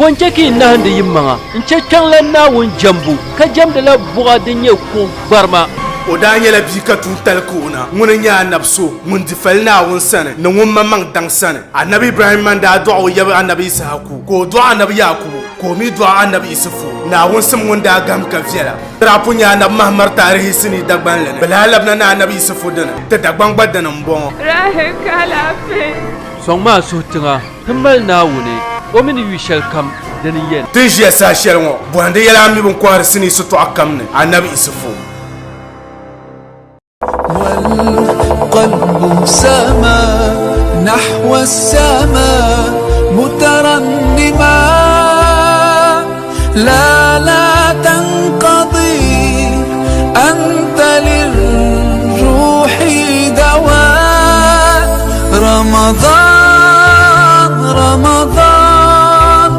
Bɔ n-chɛ ka yi nahindi yimaŋa n-chɛ Kpiɔŋlan Naawuni jɛmbu, ka jɛmdila buɣa din nyɛ kuɣ gbarima? O daa nyɛla bia ka tuuntali ka o na. Ŋuni n-nyɛ anabi so ŋun di fali Naawuni sani ni ŋun maŋmaŋ daŋ sani. Anabi Ibrahimma n-daa dɔɣi o yab anabi Yisahaku, ka o dɔɣi anabi Yaakubu, ka o mi dɔɣi anabi Isufu. Naawuni sim ŋun daa gahim ka viɛla. Ti daa pun nya anabi Mahamar taarihi sinii Dagbanli ni. Bɛ lahi labina ni anabi Isufu dini. Ti Dagbaŋ gba dini m-bɔŋɔ. Rahi ka alaafee. Sɔŋmi a suhu tiŋa. Ti mali Naawuni, o mi ni yu shɛlikam, dini n-yɛn. Ti ni ʒiya saha shɛli ŋɔ, bɔhindi yɛla a mi bɛ ni kɔhiri sinii sitɔɣu kam ni, Anabi Isufu. والقلب سما نحو السماء مترنما لا لا تنقضي أنت للروح دواء رمضان رمضان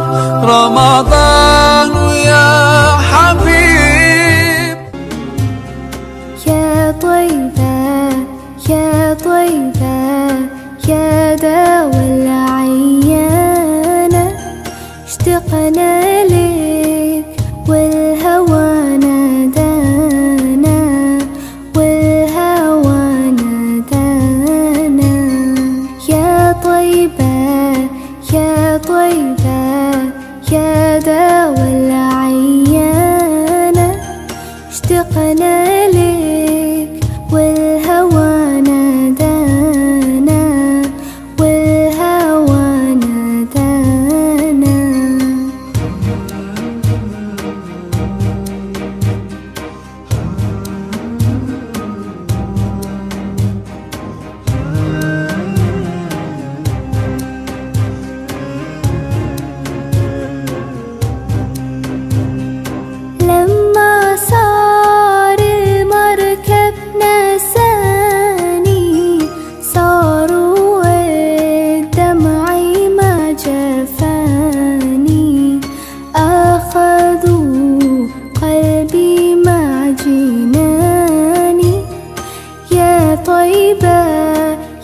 رمضان يا حبيب يا طيبة يا طيبة يا داوى العيانة اشتقنا لك والهوى نادانا والهوى نادانا يا طيبة يا طيبة يا داوى العيانة اشتقنا لك والهوى نادانا والهوى نادانا. لما صار المركب نساني صاروا الدمع ما جفاني أخذوا قلبي مع جناني يا طيبة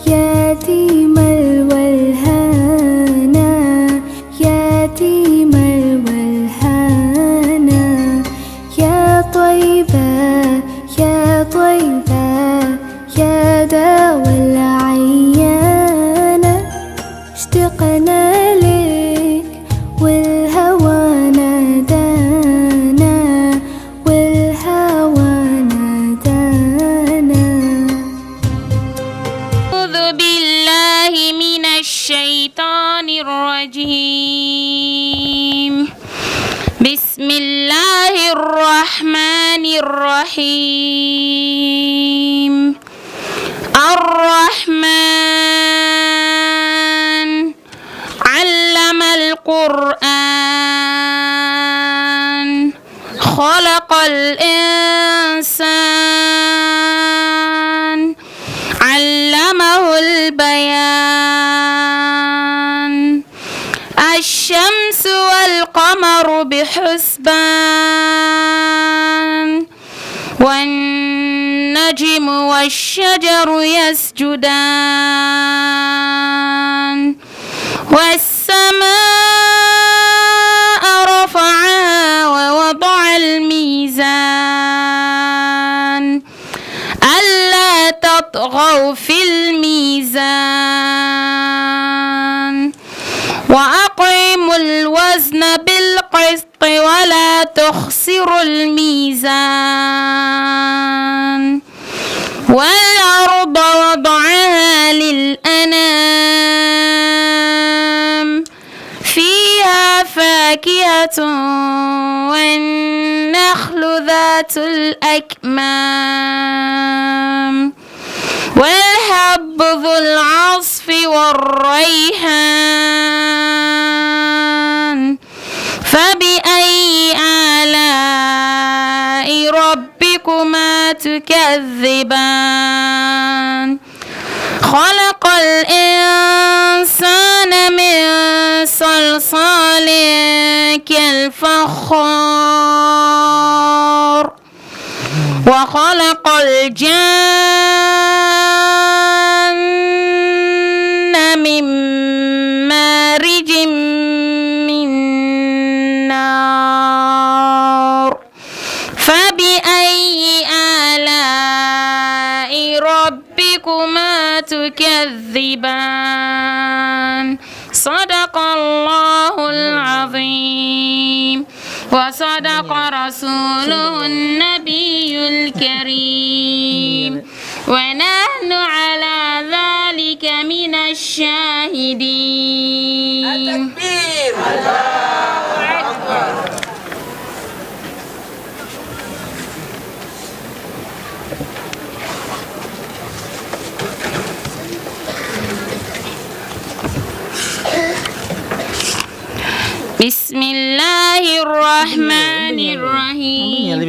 يتيم الولهانا يتيم الولهانا يا طيبة يا طيبة يا داوى العيانة اشتقنا لك والهوى نادانا والهوى نادانا. أعوذ بالله من الشيطان الرجيم بسم الله الرحمن الرحيم الرحمن علم القرآن خلق الإنسان علمه البيان الشمس والقمر بحسبان والنجم والشجر يسجدان والسماء رفعها ووضع الميزان ألا تطغوا في الميزان وأقيموا الوزن بالقسط ولا تخسروا الميزان والأرض وضعها للأنام فيها فاكهة والنخل ذات الأكمام والحب ذو العصف والريحان فبأي آلاء ربكما تكذبان خلق الإنسان من صلصال كالفخار وخلق الجان من مارج من فبأي آلاء ربكما تكذبان صدق الله العظيم وصدق رسوله النبي الكريم ونحن على ذلك من الشاهدين التكبير الله أكبر بسم الله الرحمن الرحيم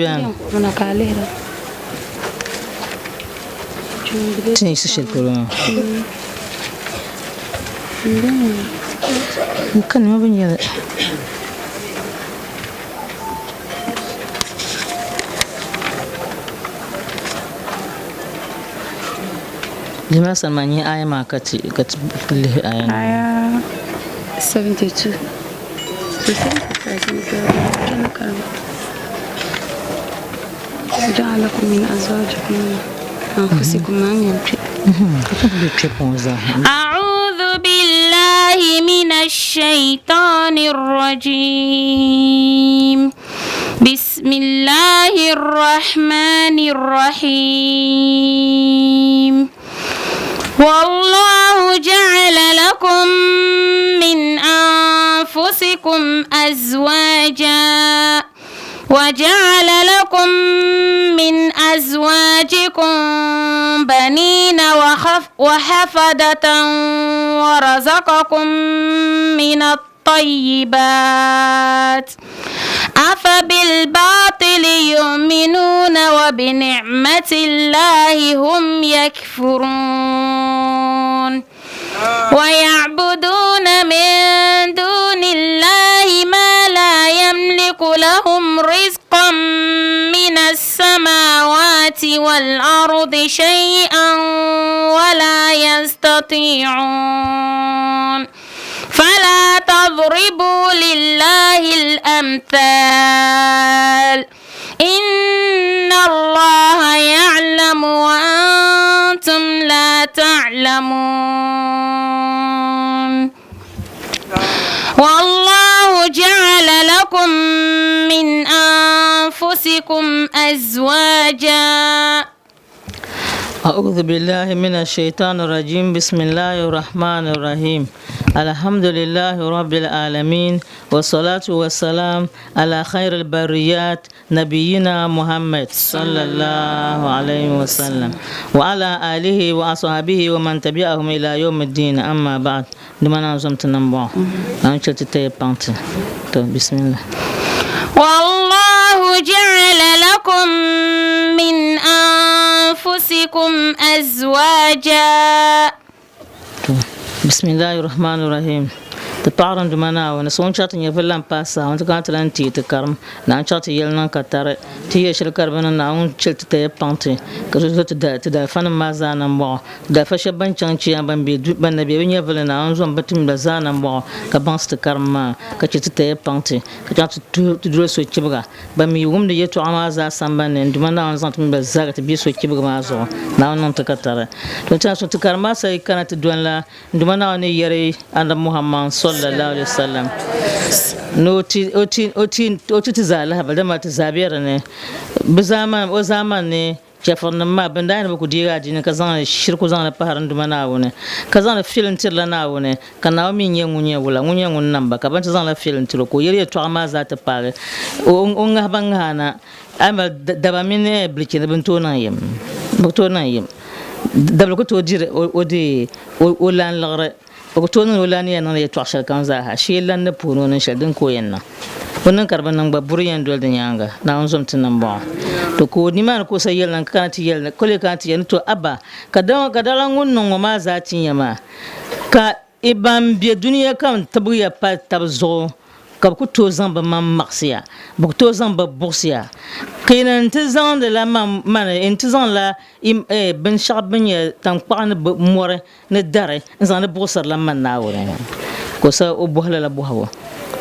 Ti ni yiɣisi shɛli polo maa. N kani ma bi nyɛli. Jimla sani maa nyɛ aya maa ka ti ka ti lihi aya maa. Aya 72. So 75 karama. جعلكم من أزواجكم أنفسكم ما أعوذ بالله من الشيطان الرجيم بسم الله الرحمن الرحيم والله جعل لكم من أنفسكم أزواجا وجعل لكم من أزواجكم بنين وخف وحفدة ورزقكم من الطيبات أفبالباطل يؤمنون وبنعمة الله هم يكفرون ويعبدون من دون الله ما لا يملك لهم رزقا من السماوات والأرض شيئا ولا يستطيعون فلا تضربوا لله الأمثال إن الله يعلم وأنتم لا تعلمون والله جعل لكم من أنفسكم أزواجا أعوذ بالله من الشيطان الرجيم بسم الله الرحمن الرحيم الحمد لله رب العالمين والصلاة والسلام على خير البريات نبينا محمد صلى الله عليه وسلم وعلى آله وأصحابه ومن تبعهم إلى يوم الدين أما بعد لمن نظمت نمبو بسم الله والله جعل لكم من أنفسكم أزواجا بسم الله الرحمن الرحيم Ti paɣiri n Duuma Naawuni so ŋun chaɣ ti nyɛvili la m-pahi saha ŋɔ ti kana ti lan teei ti karim ni a ni chaɣ ti yɛli niŋ ka tari ti yɛl shɛli ka di bi niŋ Naawuni chɛli ti taya paŋ ti ka so ti daalifanim maa zaa nambɔɣu. Ti daalifa shɛba ban chaŋ chiyaama ban be ban na be bɛ nyɛvili ni Naawuni zom bɛ tim ba zaa nambɔɣu ka baŋsi ti karim maa ka chɛ ti taya paŋ ti ka chaŋ ti tuhi ti doli sochibiga. Ban mi wumdi yɛtɔɣa maa zaa sambani ni, n Duuma Naawuni zaŋ ti mini ba zaa ka ti be sochibiga maa zuɣu. Naawuni niŋ ti ka tari. To n-tɛha so ti karim maa sa yi kana ti doli la n Duuma Naawuni ni yɛri Anabi Muhammad sallallahu alaihi wasallam ni o ti o ti o ti o ti ti zaa lahabali dama ti zaa be di ni. Bɛ zaamani o zaamani ni Chɛfurinim maa, bɛn daa yɛn bi ku deegi adiini ka zaŋdi shiriku zaŋdi pahiri n Duuma Naawuni, ka zaŋdi fili n-tirila Naawuni, ka Naawuni mi nyɛ ŋun nyɛ wula, ŋun nyɛ ŋun nam ba, ka bɛ ni ti zaŋla fili n-tir o, ka o yɛli yɛtɔɣa maa zaa ti paagi o ŋahi ba ŋaha na. A yi mali daba mini bilichini, bɛ ni tooi niŋ yim? Bɛ ku tooi niŋ yim. Dabili ku tooi diri o lan liɣiri. O ku tooi niŋdi o lan ni yɛn niŋdi yɛtɔɣ shɛlikam zaa ha, shee lan ni puuni o niŋ shɛli din ka o yɛn niŋ. O niŋ ka di bi niŋ gba, buri yɛn doli di nyaaŋa. Naawuni zom ti nambɔɣu. To ka o nimaani ka o sa yɛli na n-kana ti yɛli ni, ka o lee kana ti yɛli ni, To Abba, ka dama ka dala ŋun niŋ ŋɔ maa zaa tin ya maa, ka i ban be dunia kam tibigiya pali tab zuɣu ka bɛ ku tooi zaŋ bɛ maŋ maɣisi ya, bɛ ku tooi zaŋ bɛ buɣisi ya. Ka yi ni ti zaŋdi la mani, n ti zaŋla binshɛɣu bɛn nyɛ taŋkpaɣu ni mɔri ni dari n-zaŋ di buɣisiri la mani Naawuni. Ka o sa o bɔhi lala bɔhigu,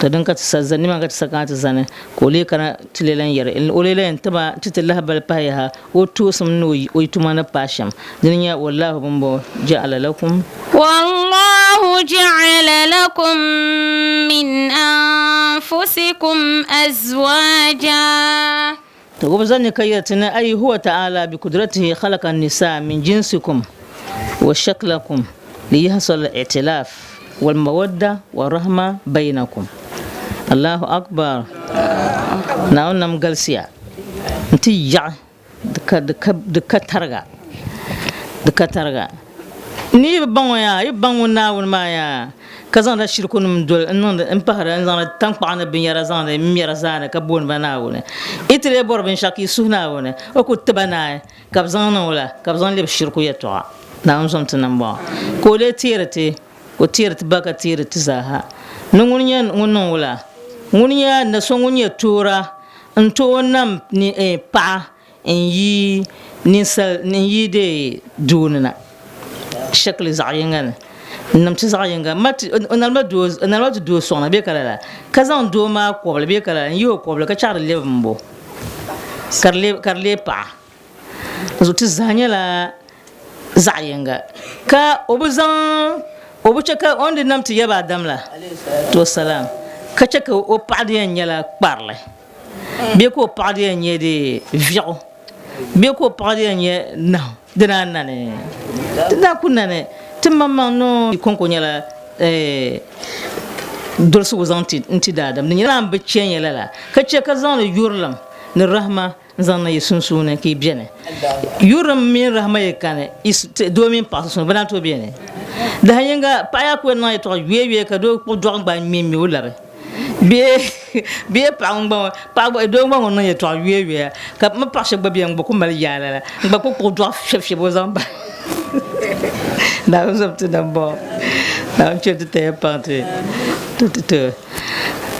To din ka ti sa zani, nimaani ka ti sa kana ti zani, ka o lee kana ti lee lan yɛri, o lee lan yɛn ti ba ti ti lahibali pahi yaha o toosim ni o tuma ni paai shɛm. Dini n-nyɛ, Wallahu bɛmbɔŋɔ, ja'ala lakum. Wallahu ja'ala lakum min anfusikum azwaja. To o bi zani ka yɛri ti ni, Ay huwa ta'ala bi kudratihi khalaqa an-nisaa min jinsikum wa shaklakum liyahsula al-i'tilaf wal mawadda wa rahma baynakum. Allahu akbar! Naawuni nam galisiya nti yaɣi di ka tariga, di ka tariga. Ni yi bi baŋ o yaa, yi bi baŋ ŋun Naawuni maa yaa, ka zaŋdila shirikunim doli n-niŋdi m-pahiri n-zaŋdi taŋkpaɣu ni binyɛra zaŋdi m-mɛri zaani ka booni ba Naawuni. Yi ti lee bɔri binshɛɣu ka yi suhi Naawuni, o ku ti ba naai, ka bɛ zaŋ niŋ o la, ka bɛ zaŋ lebi shiriku yɛtɔɣa. Naawuni zom ti nambɔɣu, ka o lee teeri ti, o teeri ti ba ka teeri ti zaaha. Ni ŋuni nyɛ ŋun niŋ wula? Ŋuni nyɛ na so ŋun nyɛ toora n-tooi nam paɣa n-yi ninsal n-yi deei doo ni na shɛkili zaɣ yiŋga ni n-niŋ ti zaɣ yiŋga ma ti o nalima doo o nalima ti doo sɔŋ na bee ka lala ka zaŋ doo maa kɔbili bee ka lala n-yi o kɔbili ka chaɣ di lebi m-bo ka di leei ka di leei paɣa zuɣu ti zaa nyɛla zaɣ yiŋga ka o bi zaŋ o bi chɛ ka o ni di nam ti yaba Adam la to salam ka chɛ ka o paɣa di yɛn nyɛla kparili Bee ka o paɣa di yɛn nyɛ di viɛɣu, bee ka o paɣa di yɛn nyɛ nahu, di daa nani, di daa ku nani. Ti maŋmaŋ noo kɔŋko nyɛla dolisigu zaŋ n-ti daadam. Di nyɛla a ni bi chɛ ya lala, ka chɛ ka zaŋdi yurilim ni rahima n-zaŋ niŋ yi sunsuuni ka yi beni. Yurilim mini rahima yi kani, doo mini paɣa sunsuuni, bɛ naan tooi beni. Dahin yiŋga, paɣa yaa ku yɛn niŋ yɛtɔɣa yueyue ka doo kpuɣi dɔɣim gbaai ŋme ŋ-ŋme o labi. Bee paɣa ŋun gba paɣa gba doo gba ŋun niŋ yɛltɔɣa yuya yuya ka mi paɣa shɛba gba beni n gba ku mali yaa lala n gba ku kpuɣi dɔɣu fiɛbi fiɛbi o zaŋ bahi Naawuni zom ti nambɔɣu Naawuni chɛ ti taya paŋ ti ti ti ti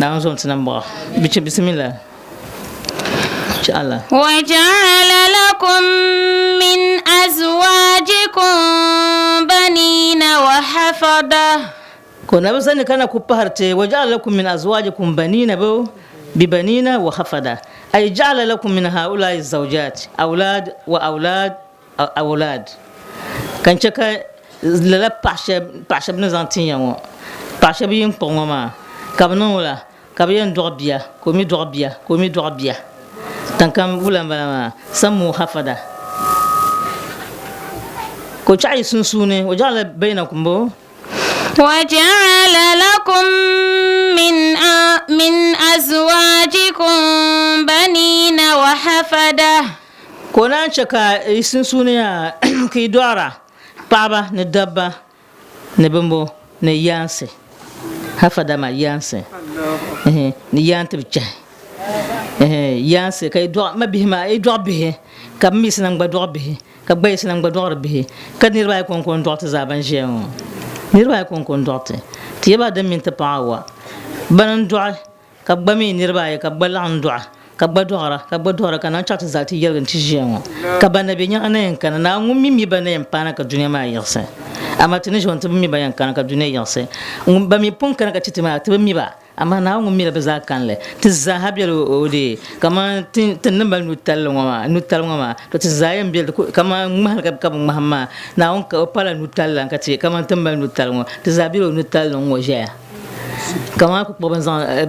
Naawuni zom ti nambɔɣu bichi bisimila inshallah. وجعل لكم من أزواجكم بنين وحفدة Ka o na bi zani ka na ku pahiri ti, Waja'ala lakum min azwajikum banina bo bi banina wa hafada, ay ja'ala lakum min ha'ula'i zawjat awlad wa awlad awlad. Ka n chɛ ka lala paɣ shɛb ni zaŋ tin ya ŋɔ, paɣ shɛb yi ni kpuɣi ŋɔ maa, ka bɛ niŋ wula? Ka bɛ yɛn dɔɣi bia, ka o mi dɔɣi bia, ka o mi dɔɣi bia. Tiŋkam wula m-bala maa? Sammu hafada. Ka o chaɣi yi sunsuuni, waja'ala bainakum bo. وجعل لكم من من أزواجكم بنين وحفدة Ka o naan chɛ ka yi sunsuuni yaa ka yi dɔɣira paɣiba ni dabba ni bimbo ni yaansi, hafada maa yaansi, ni yaantibi chɛhi, yaansi ka yi dɔɣi ma bihi maa, yi dɔɣi bihi ka bɛ mi yiɣisi na n-gba dɔɣi bihi. Ka gba yiɣisi na n-gba dɔɣiri bihi, ka niriba ayi kɔŋko n-dɔɣi ti zaa ban ʒiya ŋɔ. Niriba ayi kɔŋko n-dɔɣi ti. Ti yaba din mini ti paɣa Awa. Bana n-dɔɣi, ka gba mi niriba ayi ka bɛ gba laɣim dɔɣi, ka gba dɔɣira, ka gba dɔɣira, ka naan chaɣ ti zali ti yɛligi nti ʒiya ŋɔ. Ka ban na be nyaɣa na yɛn kana, Naawuni ŋun mi mi ba na yɛn paana ka dunia maa yiɣisi. Amaa ti ni ʒi ŋɔ ti bi mi ba yɛn kana ka dunia yiɣisi. Ŋun ba mi pun kana ka ti ti maa, ti bi mi ba. Amaa Naawuni ŋun mila bɛ zaa kalinli, ti zaaha bela o dee, kaman ti ni mali nutalli ŋɔ maa, nutali ŋɔ maa, to ti zaa yɛn bela di ko, kaman ŋmahili ka bɛ ŋmahim maa, Naawuni ka o pala nutalli lan ka ti, kaman ti ni mali nutali ŋɔ, ti zaa bela o nutalli ŋ-ŋɔ ʒɛya. Kaman a ku kpuɣi bɛ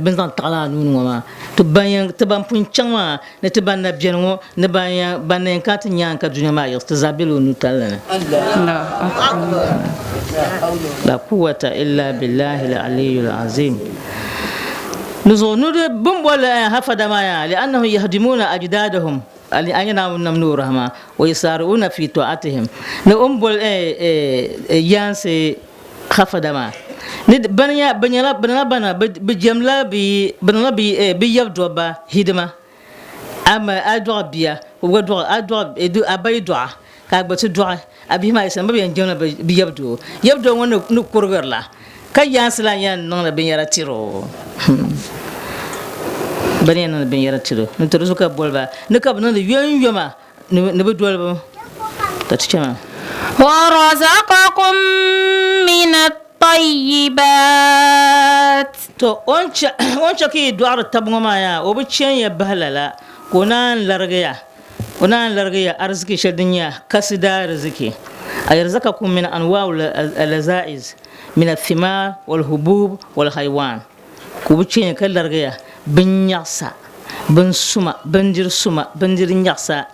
ni zaŋ taɣili a nuu ni ŋɔ maa, to ban yɛn, ti ban pun chaŋ maa ni ti ban na beni ŋɔ ni ban yɛn, ban na yɛn kana ti nyaŋ ka dunia maa yiɣisi, ti zaa bela o nutalli ni. La quwwata illa billahi al-aliyyil azim. Ni zuɣu ni di bɛ ni boli hafada maa yaa li'annahum yahdimuna ajdadahum a nyɛ Naawuni nam ni o rahima wa yusari'una fi ta'atihim ni o ni boli yaansi hafada maa ni bani nya bɛ nyɛla bɛ niŋla bana bɛ jɛmla bɛ bɛ niŋla bɛ yab dɔbba hidima A ma a dɔɣi bia ka o gba dɔɣi a dɔɣi a ba yi dɔɣa ka a gba ti dɔɣi a bihi maa yi sani bɛ bi yɛn jɛmla bɛ yab doo. Yab doo ŋɔ ni kurigiri la ka yaansi lan yɛn niŋdi binyɛra tiri o. Bɛ ni yɛn niŋdi binyɛra tiri o ni ti di zuɣu ka bɛ boli ba ni ka bɛ niŋdi yomyoma ni bɛ dolibu ka ti chɛ maa. وَرَزَقَكُم مِّنَ. الطيبات. To o ni chɛ ka yi dɔɣiri tab ŋɔ maa yaa, o bi chɛn ya bahi lala, ka o naan larigi ya, o naan larigi ya ariziki shɛli din nyɛ kasi daariziki. Ayrzakakum min anwaaw al-lazaa'iz min al-thimaar wal-hubuub wal-haywaan. Ka o bi chɛn ya ka larigi ya binnyaɣisa, bin suma, bindiri suma, bindiri nyaɣisa,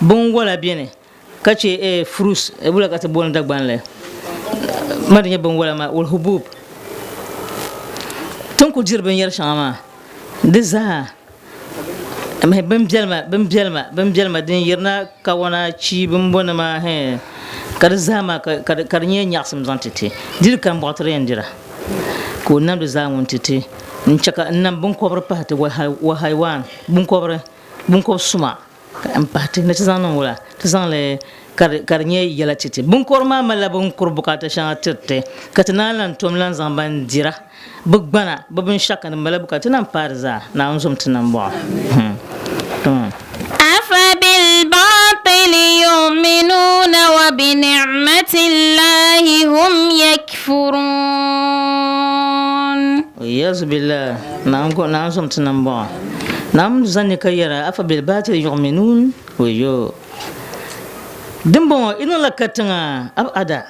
binwala beni ka chɛ eh, fruits, eh, wula ka ti booni Dagbanli ma di nyɛ binwala maa, wal-hubuub, ti ni ku diri binyɛr shɛŋa maa di zaa mahi binbiɛlima, binbiɛlima, binbiɛlima din yirina kawana, chi, bimbonima, hɛɛ, ka di zaa maa ka di ka di nyɛ nyaɣisim zaŋ ti ti. Diri ka m-bɔɣi ti di yɛn dira, ka o nam di zaa ŋun ti ti n-chɛ ka n nam biŋkɔbiri pahi ti wa haiwaan, biŋkɔbiri, biŋkɔb suma. Ka n pahi ti ni ti zaŋ niŋ wula? Ti zaŋ li ka di nyɛ yɛla ti ti. Binkɔri maa malila bɛ ni kuri bukaata shɛŋa tiri ti, ka ti naan lan tom lan zaŋ ban dira bɛ gbana, bɛ binshɛɣu ka di malila bukaata, ti naan paai di zaa. Naawuni zom ti nambɔɣu. أفبالباطل يؤمنون وبنعمة الله هم يكفرون. Iyazu billah, Naawuni zom ti nambɔɣu. Naawuni zani ka yɛra, Afa bil baatili yuɣminuun? Wayo! Dimbɔŋɔ yi niŋla katiŋa abada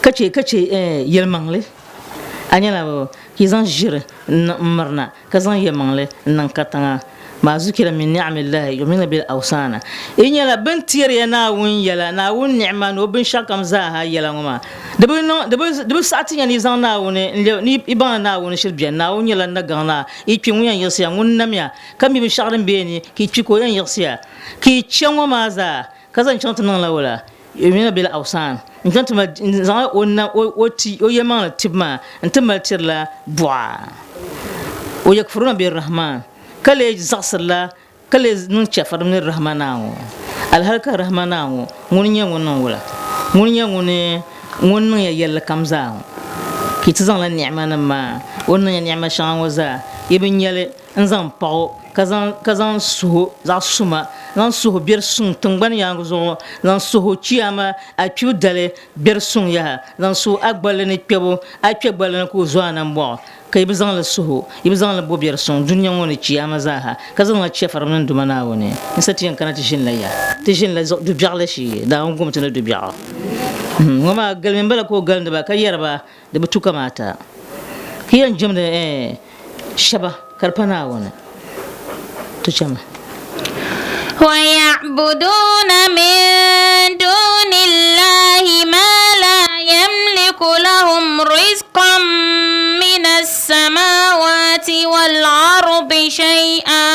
ka chɛ ka chɛ yɛlimaŋli. A nyɛla bɔ ka yi zaŋ ʒiri m-mirina ka zaŋ yɛlimaŋli n-niŋ katiŋa. Maa zukira min ni'amillahi yu'minuna bil awsaana. Yi nyɛla bɛ ni teeri ya Naawuni yɛla, Naawuni ni'ima ni o binshɛɣukam zaaha yɛla ŋɔ maa. Di bi niŋ, di bi, di bi saɣi ti ya ni yi zaŋ Naawuni n-lɛbi, ni yi baŋ ni Naawuni shiri beni. Naawuni nyɛla Nagaŋ Naa. Yi kpi ŋun yɛn yiɣisi ya, ŋun nam ya, ka mi binshɛɣu din be ni, ka yi kpi ka o yɛn yiɣisi ya. Ka yi chɛ ŋɔ maa zaa, ka zaŋ chaŋ ti niŋla wula? Yu'minuna bil awsaan. N-chaŋ ti mali, n-zaŋla o nam, o, o ti, o yɛlimaŋli tibu maa n-ti mali tirila buɣa. O yakfuruna bir-Rahman, ka lee zaɣisirila, ka lee niŋ chɛfirinim ni Rahman Naa ŋɔ. Alihali ka Rahman Naa ŋɔ, ŋuni n-nyɛ ŋun niŋ wula? Ŋuni n-nyɛ ŋuni, ŋun niŋ ya yɛlli kam zaa ŋɔ? Ka yi ti zaŋla ni'ima nim maa, o ni niŋ ya ni'ima shɛŋa ŋɔ zaa, yi bi nya li n-zaŋ paɣ o, ka zaŋ, ka zaŋ suhu zaɣ suma, zaŋ suhu biɛri suŋ tiŋgbani yaaŋa zuɣu, zaŋ suhu chiyaama a kpibu dali biɛri suŋ yaha, zaŋ suhu a gballi ni kpɛbu, a kpe gballi ni ka o zo a nambɔɣu, ka yi bi zaŋ li suhu, yi bi zaŋ li bo biɛri suŋ dunia ŋɔ ni chiyaama zaaha, ka zaŋ li chɛfiriba mini Duuma Naawuni n-sa ti yɛn kana ti ʒinila ya, ti ʒinila dubiɛɣu la shee, Naawuni gom ti ni dubiɛɣu. Ŋɔ maa galimi m-bala ka o galindi ba ka yɛri ba, Di bi tu kamaata ka yi yɛn jɛmdi shɛba ka di pa Naawuni. Ti chama. ويعبدون من دون الله ما لا يملك لهم رزقا من السماوات والأرض شيئا.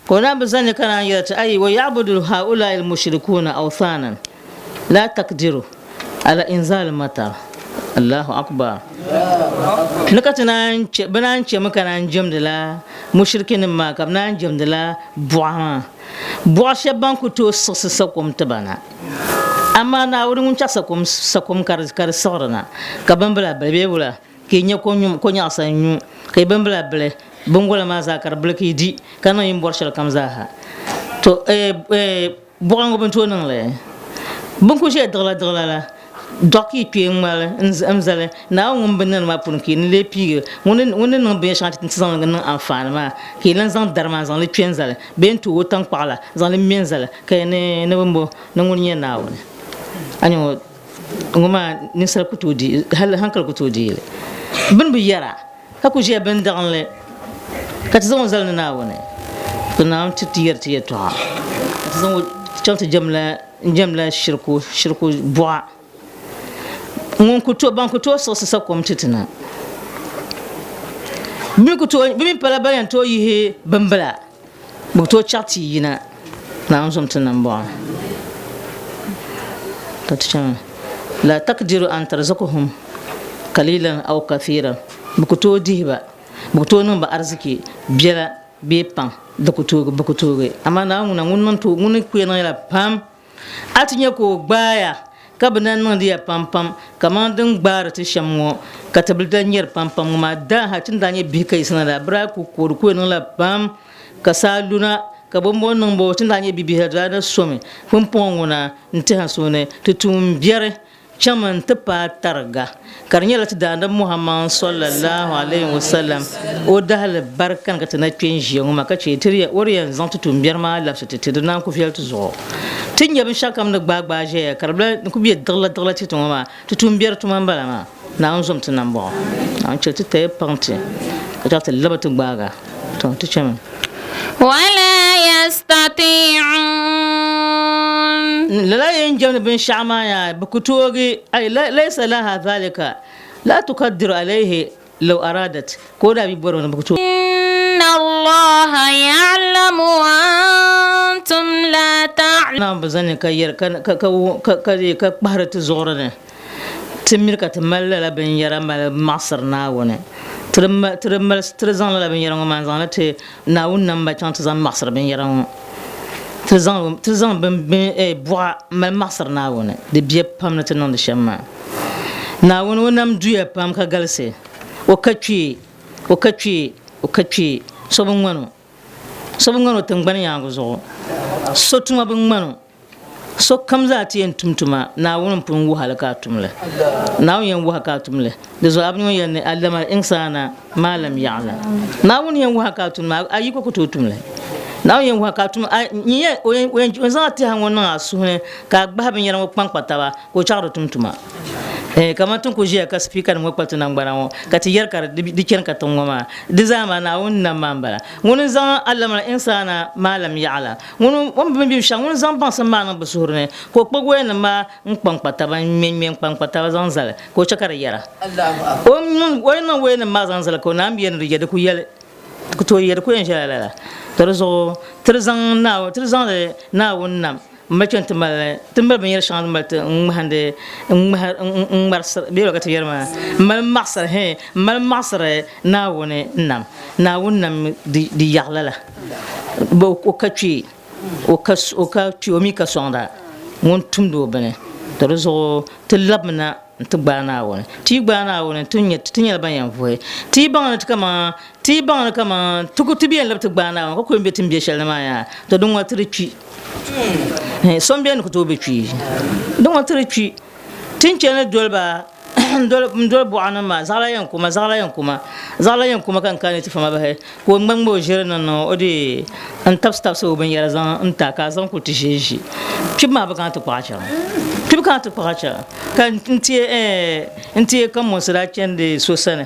Ka o naan bi zani ka naan yɛli ti, Ayi, wa ya'budu ha'ula'i al-mushrikuuna awthaanan laa takdiru ala inzaali matar. Allahu akbar. Ni ka ti naan chɛ, bɛ naan chɛmi ka naan jɛmdila mushrikinim maa, ka bɛ naan jɛmdila buɣa maa. Buɣa shɛba ban ku tooi siɣisi sakom ti ba na. Amaa Naawuni ŋun chaɣ sakom, sakom ka di, ka di siɣiri na, ka bimbila bili bee wula? Ka yi nya ko nyaɣisa n-nyu, ka yi bimbila bili bingola maa zaa ka di bili ka yi di, ka niŋ yi ni bɔri shɛlikam zaa ha. To, buɣa ŋɔ bɛ ni tooi niŋ li? Bɛ ni kul ʒiya diɣiladiɣila la, dɔɣi ka yi kpe n-ŋmali n-zali Naawuni ŋun bi niŋdi maa puuni, ka yi ni lee piigi ŋun ni niŋ binyɛr shɛŋa ti zaŋ li niŋ anfaani maa, ka yi lan zaŋ dari maa n-zaŋ li kpe n-zali bee n-tooi o taŋkpaɣu la zaŋ li ŋme n-zali, ka yi ni ni bimbo ni ŋuni nyɛ Naawuni. A nya ŋɔ Ŋɔ maa ninsal ku tooi di, hal hankali ku tooi deei li. Bɛ ni bi yɛra, ka ku ʒiya bindiɣinli, ka ti zaŋ o zali ni Naawuni, ka Naawuni ti ti yɛri ti yɛtɔɣa, ka ti zaŋ o chaŋ ti jɛmla, n-jɛmla shiriku, shiriku buɣa. Ŋun ku tooi, ban ku tooi siɣisi sakom ti ti na. Bɛ mi ku tooi, bɛ mi pala ban yɛn tooi yihi bimbila. Bɛ ku tooi chaɣ ti yina Naawuni zom ti nambɔɣu. Ka ti chaŋ la takdiru an tarzuquhum qalilan aw kathiran. Bɛ ku tooi dihi ba, bɛ ku tooi niŋ ba ariziki biɛla bee pam, di ku toogi, bɛ ku toogi. Amaa Naawuni ŋuna ŋun niŋ tooi, ŋun ni kpuya niŋ yɛla pam. A ti nya ka o gbaaya ka bɛ na niŋdi ya pampam kaman din gbaari ti shɛm ŋɔ, ka ti bi daa nyari pampam ŋɔ maa. Daaha ti ni daa nyɛ bihi ka yiɣisina la, bɛ daa kul koori kuya niŋla pam, ka saa luna, ka bɔmbɔŋɔ niŋbu ti ni daa nyɛ bibihi la daa na somi. Pumpɔŋɔ ŋuna n-tɛha suuni ti tuumbiɛri. Chaŋmi n-ti paai tariga, ka di nyɛla ti Daandabi Muhammad sallallahu alayhi wa sallam o dahali barika ni ka ti na kpe n-ʒiya ŋɔ maa ka chɛ ti o di yɛn zaŋ ti tuumbiɛri maa labisi ti ti di naan ku viɛli ti zuɣu. Ti ni nya binshɛɣu kam ni gbaai gbaai ʒɛya ka di bila ni ku be diɣila diɣila ti ti ŋɔ maa, ti tuumbiɛri tuma m-bala maa. Naawuni zom ti nambɔɣu. Naawuni chɛ ti taya paŋ ti ka chaɣ ti labi ti gbaag a. Tɔ! Ti chami. Wala yastati'un. Lala yɛn jɛmdi binshɛɣu maa yaa bɛ ku toogi, ay laysa laha dhalika la tukaddiru alayhi law aradat, ka o daa bi bɔri ni bɛ ku tooi. Inna Allaha ya'lamu wa antum la ta'lamun. Naawuni bi zani ka yɛri ka ka ka kpahiri ti zuɣuri ni. Ti miri ka ti mali lala binyɛra mali maɣisiri Naawuni. Ti di zaŋ lala binyɛra ŋɔ maa n-zaŋ li ti Naawuni namba chaŋ ti zaŋ maɣisiri binyɛra ŋɔ. Ti zaŋ buɣa m-mali maɣisiri Naawuni. Di bia pam ni ti niŋdi shɛm maa. Naawuni o nam duya pam ka galisi. O ka kpee, o ka kpee, o ka kpee. So bi ŋmani o. So bi ŋmani o tiŋgbani yaaŋa zuɣu. So tuma bi ŋmani o. Sokam zaa ti yɛn tum tuma, Naawuni m-pun wuhi a li ka a tum li. Naawuni yɛn wuhi a ka a tum li. Di zuɣu a bi yɛn ni allama al-insana ma lam ya'lam. Naawuni yɛn wuhi a ka a tum li, a yiko ku tooi tum li. Naawuni yɛn wuhi a ka a tum, a nyɛ o yɛn zaŋ a tɛha ŋɔ niŋ a suhu ni ka a gbahi binyɛra ŋɔ kpaŋkpa taba ka o chaɣ di tum tuma. Eh, kamani ti ni kuli ʒiya ka speaker nim ŋɔ kpa ti naŋgbana ŋɔ ka ti yɛri ka di chani ka tiŋ ŋɔ maa, di zaa maa Naawuni nam maa m-bala. Ŋuni n-zaŋ allama al-insana ma lam ya'lam. Ŋuni o ni bi mi binshɛɣu, ŋuni zaŋ baŋsim maa niŋ bɛ suhuri ni, ka o kpuɣi wayanima maa n-kpaŋkpa taba n-ŋmɛŋŋmɛ n-kpaŋkpa taba zaŋ zali, ka o chɛ ka di yɛra. O ni niŋ wayanima maa zaŋ zali ka o naan bi yɛli ni di yɛ, di ku yɛli, di ku tooi yɛ, di ku yɛn ʒɛla lala. To di zuɣu ti di zaŋ Naawuni, ti di zaŋdi Naawuni nam m-mali chani ti mali, ti mali binyɛr shɛŋa din mali ti n-ŋmahindi, n-ŋmahiri, n-ŋmarisiri, bee ka ti yɛri maa, m-mali maɣisiri, hee, m-mali maɣisiri Naawuni nam. Naawuni nam di yaɣi lala. O ka kpee, o ka kpee, o mi ka sɔŋda ŋun tumdi o bini. To di zuɣu ti labimina nti gbaai Naawuni. Ti yi gbaai Naawuni, ti nyɛla ban yɛn vuhi. Ti yi baŋ ni ti kaman, ti yi baŋ ni kaman ti ku ti bi yɛn labi ti gbaai Naawuni ka ku yɛn be ti ni be shɛli ni maa yaa, to din ŋɔ ti di kpi. So m-beni ku tooi be kpi. Din ŋɔ ti di kpi. Ti ni chani doli ba n doli buɣa nim maa zaɣila yɛn kuma zaɣila yɛn kuma zaɣila yɛn kuma ka n kana ti fama bahi ka o ŋmɛ ŋmɛ o ʒiri niŋ niŋ o di n tabisi tabisi o binyɛra zaŋ n ta ka a zaŋ kuli ti ʒi ʒi kpibu maa bi kana ti kpaɣa chaŋ kpibu kana ti kpaɣa chaŋ ka n ti n ti ka monsi daa chɛndi so sani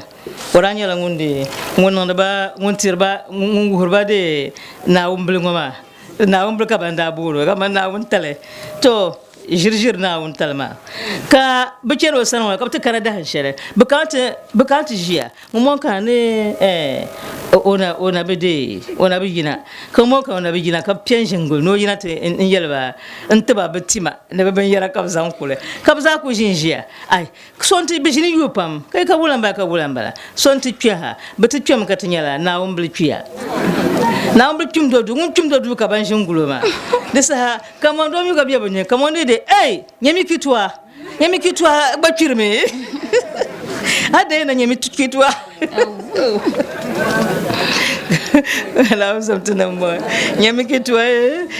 o daa nyɛla ŋun di ŋun niŋdi ba ŋun tiri ba ŋun wuhiri ba di Naawuni bili ŋɔ maa Naawuni bili ka ban daa booni o kamani Naawuni tali to ʒiri ʒiri Naawuni tali maa ka bɛ chani o sani ŋɔ ka bɛ ti kana dahin shɛli bɛ kana ti ʒiya ŋun mɔŋ kana ni o na bi deei o na bi yina ka ŋun mɔŋ kana o na bi yina ka bɛ piɛ n-ʒi n-guli ni o yina ti n-yɛli ba n-ti ba bɛ tima ni bɛ binyɛra ka bɛ zaŋ kuli ka bɛ zaa kuli ʒi n-ʒiya ai so nti bɛ ʒini yuui pam ka yi ka wula m-bala ka wula m-bala so nti kpe ha bɛ ti kpemi ka ti nyɛla Naawuni bili kpiya Naawuni bili kpim do duu ŋun kpim do duu ka ban ʒi n-guli o maa di saha Kamani doo mi gba be bɛ ni kamani di ei nyami kituwa nyami kituwa gba kpirimi a deei na nyami kituwa Naawuni zom ti niŋ bɔŋɔ nyami kituwa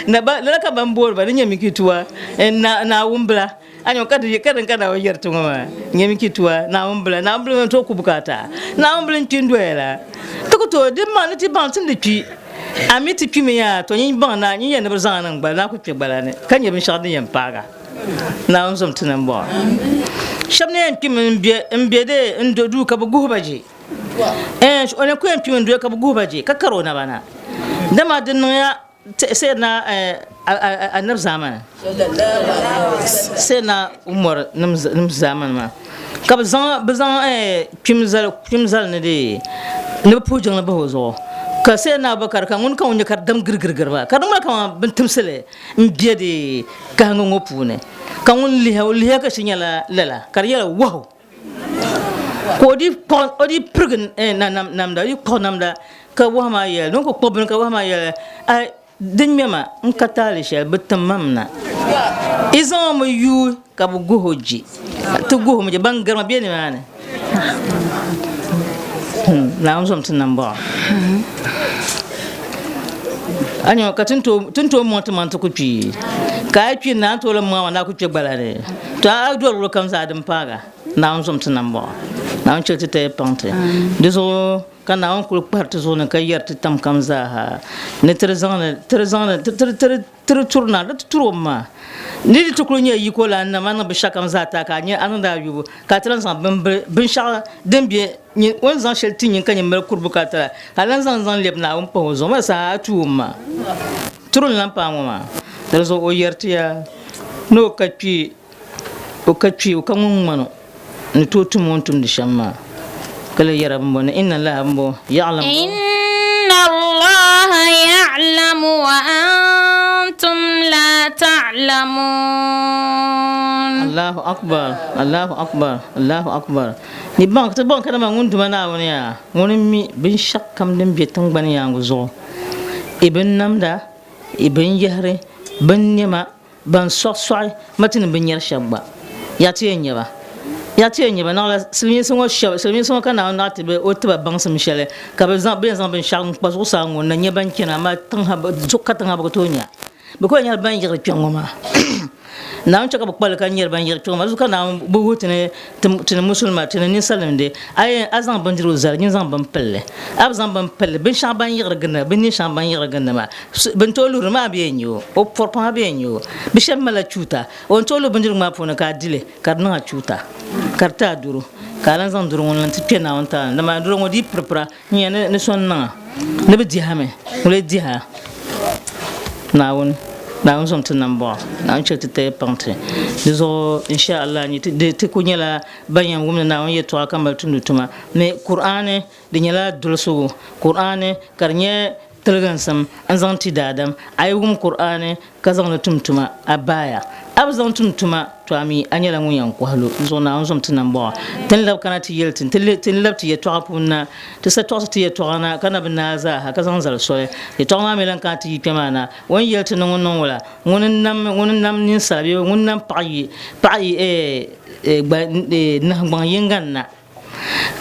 na ba lala ka ban boori ba ni nyami kituwa Naawuni bila A nyɔ ka di ka din ka Naawuni yɛri ti ŋɔ maa nyami kituwa Naawuni bila Naawuni bila n tooi ku bukaata Naawuni bila n kpi n doya la ti ku tooi di maŋ ni ti baŋ ti ni di kpi a mi ti kpimi yaa to nyin baŋ na nyin yɛn ni bi zaŋ a niŋ gbali naa ku kpe gbala ni ka nyɛ binshɛɣu din yɛn paaga Naawuni zom ti ni m bɔŋɔ shɛba ni yɛn kpimi n be de n do duu ka bi guhi ba je o ni ku yɛn kpimi n doya ka bi guhi ba je ka kari o naba na dama di niŋya Sayyidina Annabi zamani Sayyidina Umar nim zamani maa ka bi zaŋ bi zaŋ kpim zali kpim zali ni di ni bi puhi jiŋli bahi o zuɣu ka Sayyidina Abubakar ka ŋuni ka ŋun nyɛ ka di dam girigirigiri maa ka di ŋmani kamani bin timsili n bɛ di kahingi ŋɔ puuni ka ŋun lihi o lihiya ka shiri nyɛla lala ka di nyɛla wahu Ka o dii kpuɣi o dii pirigi namda o dii kpuɣi namda ka wahu maa yɛli ni o ku kpuɣi bini ka wahu maa yɛli ai di ŋmɛma n ka taali shɛli bi tim ma mi na i zaŋ o mi yuui ka bi guhi o je ti guhi o mi je ban garima bɛ nimaani Naawuni zom ti nambɔɣu a nyɛ ka ti ni tooi mɔŋ ti maŋ ti ku kpi. Ka a yi kpi ni a ni tooi lan maŋ a ni a ku kpe gbala ni. To a doli luɣili kam zaa din paag a, Naawuni zom ti nambɔɣu. Naawuni chɛ ti taya paŋ ti. Di zuɣu ka Naawuni kul kpahiri ti zuɣu ni ka yɛri ti tam kam zaa ha ni ti di zaŋdi ti di zaŋdi ti ti ti ti di turi na, di ti turi o mi maa. Ni di ti kul nyɛ yiko lan nam a niŋ binshɛɣukam zaa ti a ka a nya a niŋdi a yubu, ka a ti lan zaŋ binshɛɣu din be nyin o ni zaŋ shɛli ti nyin ka nyin mali kuri bukaata la, ka a lan zaŋ zaŋ lɛbi Naawuni pahi o zuɣu maa saha a tuui o mi maa. Turi n-lan paai ŋɔ maa. Di zuɣu o yɛri ti ya ni o ka kpi, o ka kpi, o ka ŋun ŋman o ni tooi tum o ni tumdi shɛm maa. Ka lee yɛra bɛmbɔ ni, Inna Allaha bɛmbɔ ya'lamu. Inna Allaha ya'lamu wa antum la ta'lamun. Allahu akbar, Allahu akbar, Allahu akbar. Ni baŋ ti baŋ kadama ŋun Duuma Naawuni yaa, ŋuni m-mi binshɛɣukam din be tiŋgbani yaaŋa zuɣu. I binnamda, i binyɛhiri, binnɛma, ban sɔɣisɔɣi ma ti ni bi nyari shɛba gba. Yaa ti yɛn nya ba? Yaa ti yɛn nya ba? Naɣila silimiinsi ŋɔ shɛba, silimiinsi ŋɔ ka Naawuni naɣ ti ba o ti ba baŋsim shɛli ka bɛ zaŋ, bɛ yɛn zaŋ binshɛɣu n-kpa zuɣusaa ŋɔ n-na nya ban chana, amaa tiŋ ha, zuɣu katiŋ ha bɛ ku tooi nya. Bɛ ku yɛn nyɛla ban yiɣiri kpiɔŋ ŋɔ maa. Naawuni chɛ ka bɛ kpali ka nyari ban yiɣiri kpiɔŋ maa. Di zuɣu ka Naawuni bi wuhi ti ni ti ni Musulima, ti ni ninsalinima dee, a yɛn a zaŋ bindirigu zali, nyin zaŋ bini pili li. A bi zaŋ bini pili li, binshɛŋa ban yiɣiri gindi ma, binneen shɛŋa ban yiɣiri gindi maa, bɛ ni tooi luhiri maa bɛ yɛn nya o, o pɔri pam a bɛ yɛn nya o. Bɛ shɛba malila chuuta, o ni tooi luhi bindirigu maa puuni ka a di li ka di niŋ a chuuta, ka di ti a doro, ka a lan zaŋ doro ŋɔ n-lan ti kpe Naawuni taali ni. Dama doro ŋɔ di yi piripira, n nya ni so n-niŋ a, ni bɛ dihi a mi, ŋun lee dihi a? Naawuni, Naawuni zom ti nambɔɣu, Naawuni chɛ ti taya paŋ ti. Di zuɣu, in sha Allah, nyɛ ti, di ti ku nyɛla ban yɛn wumdi Naawuni yɛltɔɣa ka mali tumdi tuma. Ni Kur'aani, di nyɛla dolsigu. Kur'aani, ka di nyɛ tiliginsim n-zaŋ ti daadam. A yi wum Kur'aani ka zaŋ li tum tuma, a baaya. A bi zaŋ tum tuma, to a mi a nyɛla ŋun yɛn kɔhi lu. N zuɣu Naawuni zom ti nambɔɣu. Ti ni labi kana ti yɛli ti, ti ni labi ti yɛtɔɣa puuni na, ti sa tɔɣisi ti yɛtɔɣa na ka na bi naai zaa ha ka zaŋ zali soli. Yɛtɔɣa maa mi lan kana ti yi kpe maa na. O ni yɛli ti ni ŋun niŋ wula? Ŋuni n-nam, ŋuni n-nam ninsala bee ŋuni n-nam paɣ yi, paɣ yi, eh, gba, eh, nahingbaŋ yiŋga n-na.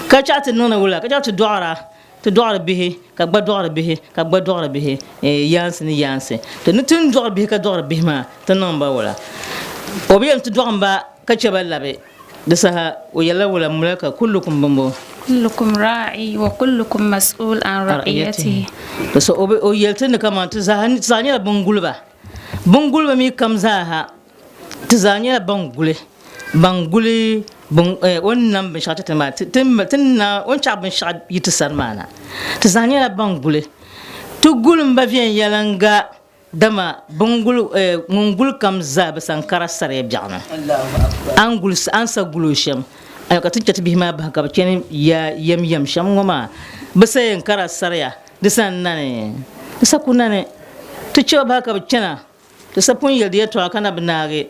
Ka chaɣ ti niŋdi wula? Ka chaɣ ti dɔɣira. Ti dɔɣiri bihi ka gba dɔɣiri bihi ka gba dɔɣiri bihi yaansi ni yaansi. To ni ti ni dɔɣiri bihi ka dɔɣiri bihi maa, ti niŋ ba wula? O bi yɛli ti dɔɣim ba ka chɛ ba labi. Di saha o yɛlila wula mula ka kullukum bimbo. Kullukum raa'i wa kullukum mas'ul an ra'iyatihi. Di saha o yɛli ti ni kaman ti zaa nyɛla binguliba. Binguliba mi kam zaa ha Ti zaa nyɛla ban guli, ban guli o ni nam binshɛɣu ti ti maa, ti ni na o ni chaɣi binshɛɣu yi ti sani maa na. Ti zaa nyɛla ban guli. Ti guli m ba viɛnyɛliŋga dama bɛn guli, ŋun guli kam zaa bi san kara sariya biɛɣuni. A ni guli, a ni sa guli o shɛm, ka ti ni chɛ ti bihi maa bahi ka bɛ chani ya yɛmyɛm shɛm ŋɔ maa, bɛ sa yɛn kara sariya di sa n-nani, di sa ku nani. Ti chɛ ba bahi ka bɛ chana. Ti sa pun yɛli di yɛtɔɣa ka na bi naagi,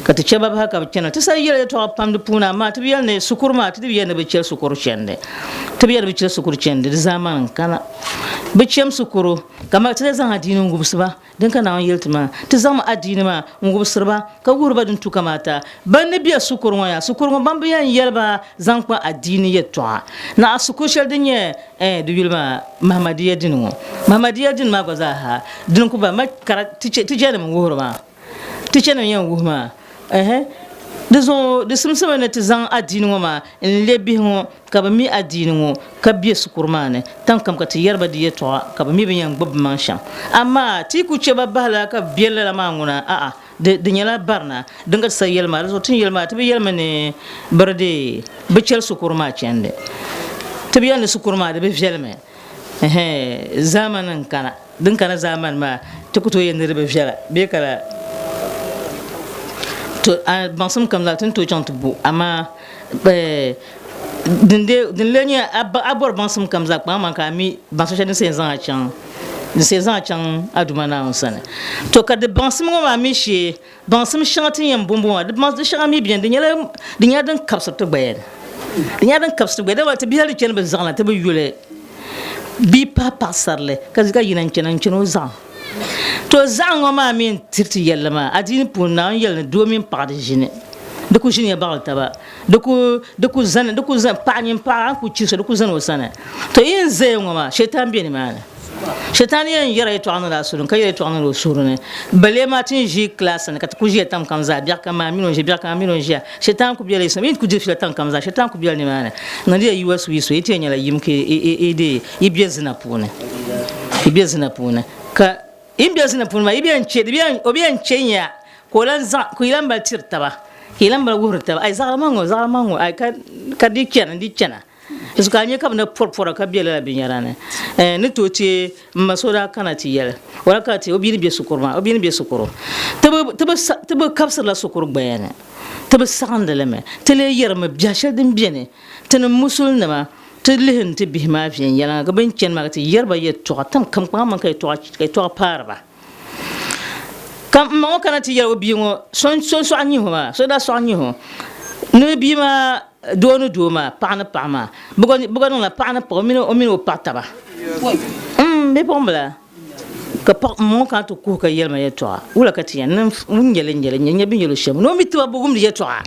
ka ti chɛ ba bahi ka bɛ chana. Ti sa yɛli yɛtɔɣa pam di puuni, amaa ti bi yɛli ni sukuru maa, ti di bi yɛli ni bɛ chɛli sukuru chandi. Ti bi yɛli ni bɛ chɛli sukuru chandi, di zaamani n-kana. Bɛ cham sukuru, ka amaa ti lee zaŋ adiini n-wubisi ba. Din ka Naawuni yɛli ti maa, ti zaŋmi adiini maa n-wubisiri ba, ka wuhiri ba din tu kamaata. Ban ni be sukuru ŋɔ yaa, sukuru ŋɔ ban bi yɛn yɛli ba zaŋ kpa adiini yɛtɔɣa. Naɣ sukuru shɛli din nyɛ Eh, di yuli maa Mahamadiya dini ŋɔ. Mahamadiya dini maa gba zaa ha, dini ku ba ma kara tichanima n-wuhiri maa. Tichanima yɛn wuhi maa. Ɛhɛ. Di zuɣu di simsimi ni ti zaŋ adiini ŋɔ maa n-le bihi ŋɔ ka bɛ mi adiini ŋɔ ka be shikuru maa ni tiŋkam ka ti yɛri ba di yɛtɔɣa ka bɛ mi bɛ yɛn gbubi bɛ maŋ shɛm. Amaa ti yi ku che ba bahi lala ka bɛ be lala maa ŋuna, a'a, di di nyɛla barina din ka ti sa yɛli maa. Di zuɣu ti ni yɛli maa ti bi yɛlimi ni biri di bi chɛli shikuru maa chandi. Ti bi yɛli ni shikuru maa di bi viɛlimi. Ɛhɛn zaamani n kana. Din kana zaamani maa ti ku tooi yɛli ni di bi viɛla bee ka la to a baŋsim kam zaa ti ni tooi chaŋ ti bo amaa din lee nyɛ a bɔri baŋsim kam zaa kpaŋmaŋ ka a mi baŋsim shɛli din sa yɛn zaŋ a chaŋ din sa yɛn zaŋ a chaŋ Aduma Naawuni sani. To ka di baŋsim ŋɔ maa mi shee baŋsim shɛŋa ti ni yɛn bombo maa di shɛŋa mi beni di nyɛla di nyɛla din kabisiri ti gbaya ni di nyɛla din kabisiri gbaya dama ti bihi hali chani bi zaŋla ti bi yuli bia pahi paɣasarili ka ka yina n-chana n-chani o zaɣim. To zaɣim ŋɔ maa mi n-tiri ti yɛlli maa adiini puuni Naawuni yɛli ni doo mini paɣa di ʒini di ku ʒiniya baɣili taba di ku di ku zani di ku zani paɣa nyini paɣa a ni ku chiri so di ku zani o sani. To yi ni zaya ŋɔ maa shɛitan be nimaani. Shɛtani yɛn yɛra yɛtɔɣa niŋdi a suhuri ni ka yɛra yɛtɔɣa niŋdi o suhuri ni. Balee maa ti ni ʒi class ni ka ti kuli ʒiya tam kam zaa, biɛɣu kam maa mini o ni ʒiya, biɛɣu kam maa mini o ni ʒiya. Shɛtani ku bela yi sani, yi ni ku diri fiila tam kam zaa, shɛtani ku bela nimaani. Niŋdiya yi wasiwiso, yi ti yɛn nyɛla yim ka yi deei yi be zina puuni. Yi be zina puuni. Ka yi ni be zina puuni maa, yi bi yɛn che, di bi yɛn, o bi yɛn che ya ka o lan zaŋ, ka yi lan mali tiri taba, ka yi lan mali wuhiri taba, ai zaɣili ma ŋ-ŋɔ, zaɣili ma ŋ-ŋɔ, ai ka, ka di chana, di chana. Di zuɣu ka a nya ka bɛ na pɔri pɔra ka be lala binyɛra ni. Ɛɛn, ni tooi ti m ma so daa kana ti yɛli, o daa kana ti o bia ni be shikuru maa, o bia ni be shikuru. Ti bi, ti bi sa, ti bi kabisirila shikuru gbaya ni. Ti bi saɣindi li mi. Ti lee yɛrimi biɛhi shɛli din beni, tinim musulinima, ti lihi n-ti bihi maa viɛnyɛliŋga ka bɛ ni chani maa ka ti yɛri ba yɛltɔɣa tam kam kpaŋa mini ka yɛltɔɣa, ka yɛltɔɣa paari ba. Ka m ma ŋɔ kana ti yɛli o bia ŋɔ, so n-sɔɣi nyihi o maa, so daa sɔɣi nyihi o ni bia maa doo ni doo maa, paɣa ni paɣa maa, bɛ gba niŋla paɣa ni paɣa, o mini o paɣa taba. M bipuɣimbila, ka paɣ m ma ŋɔ kana ti kuhi ka yɛli ma yɛltɔɣa, wula ka ti yɛn niŋ n nyɛli n nyɛli n nyɛ bɛ ni yɛl o shɛm ni o mi tiba bi wumdi yɛltɔɣa.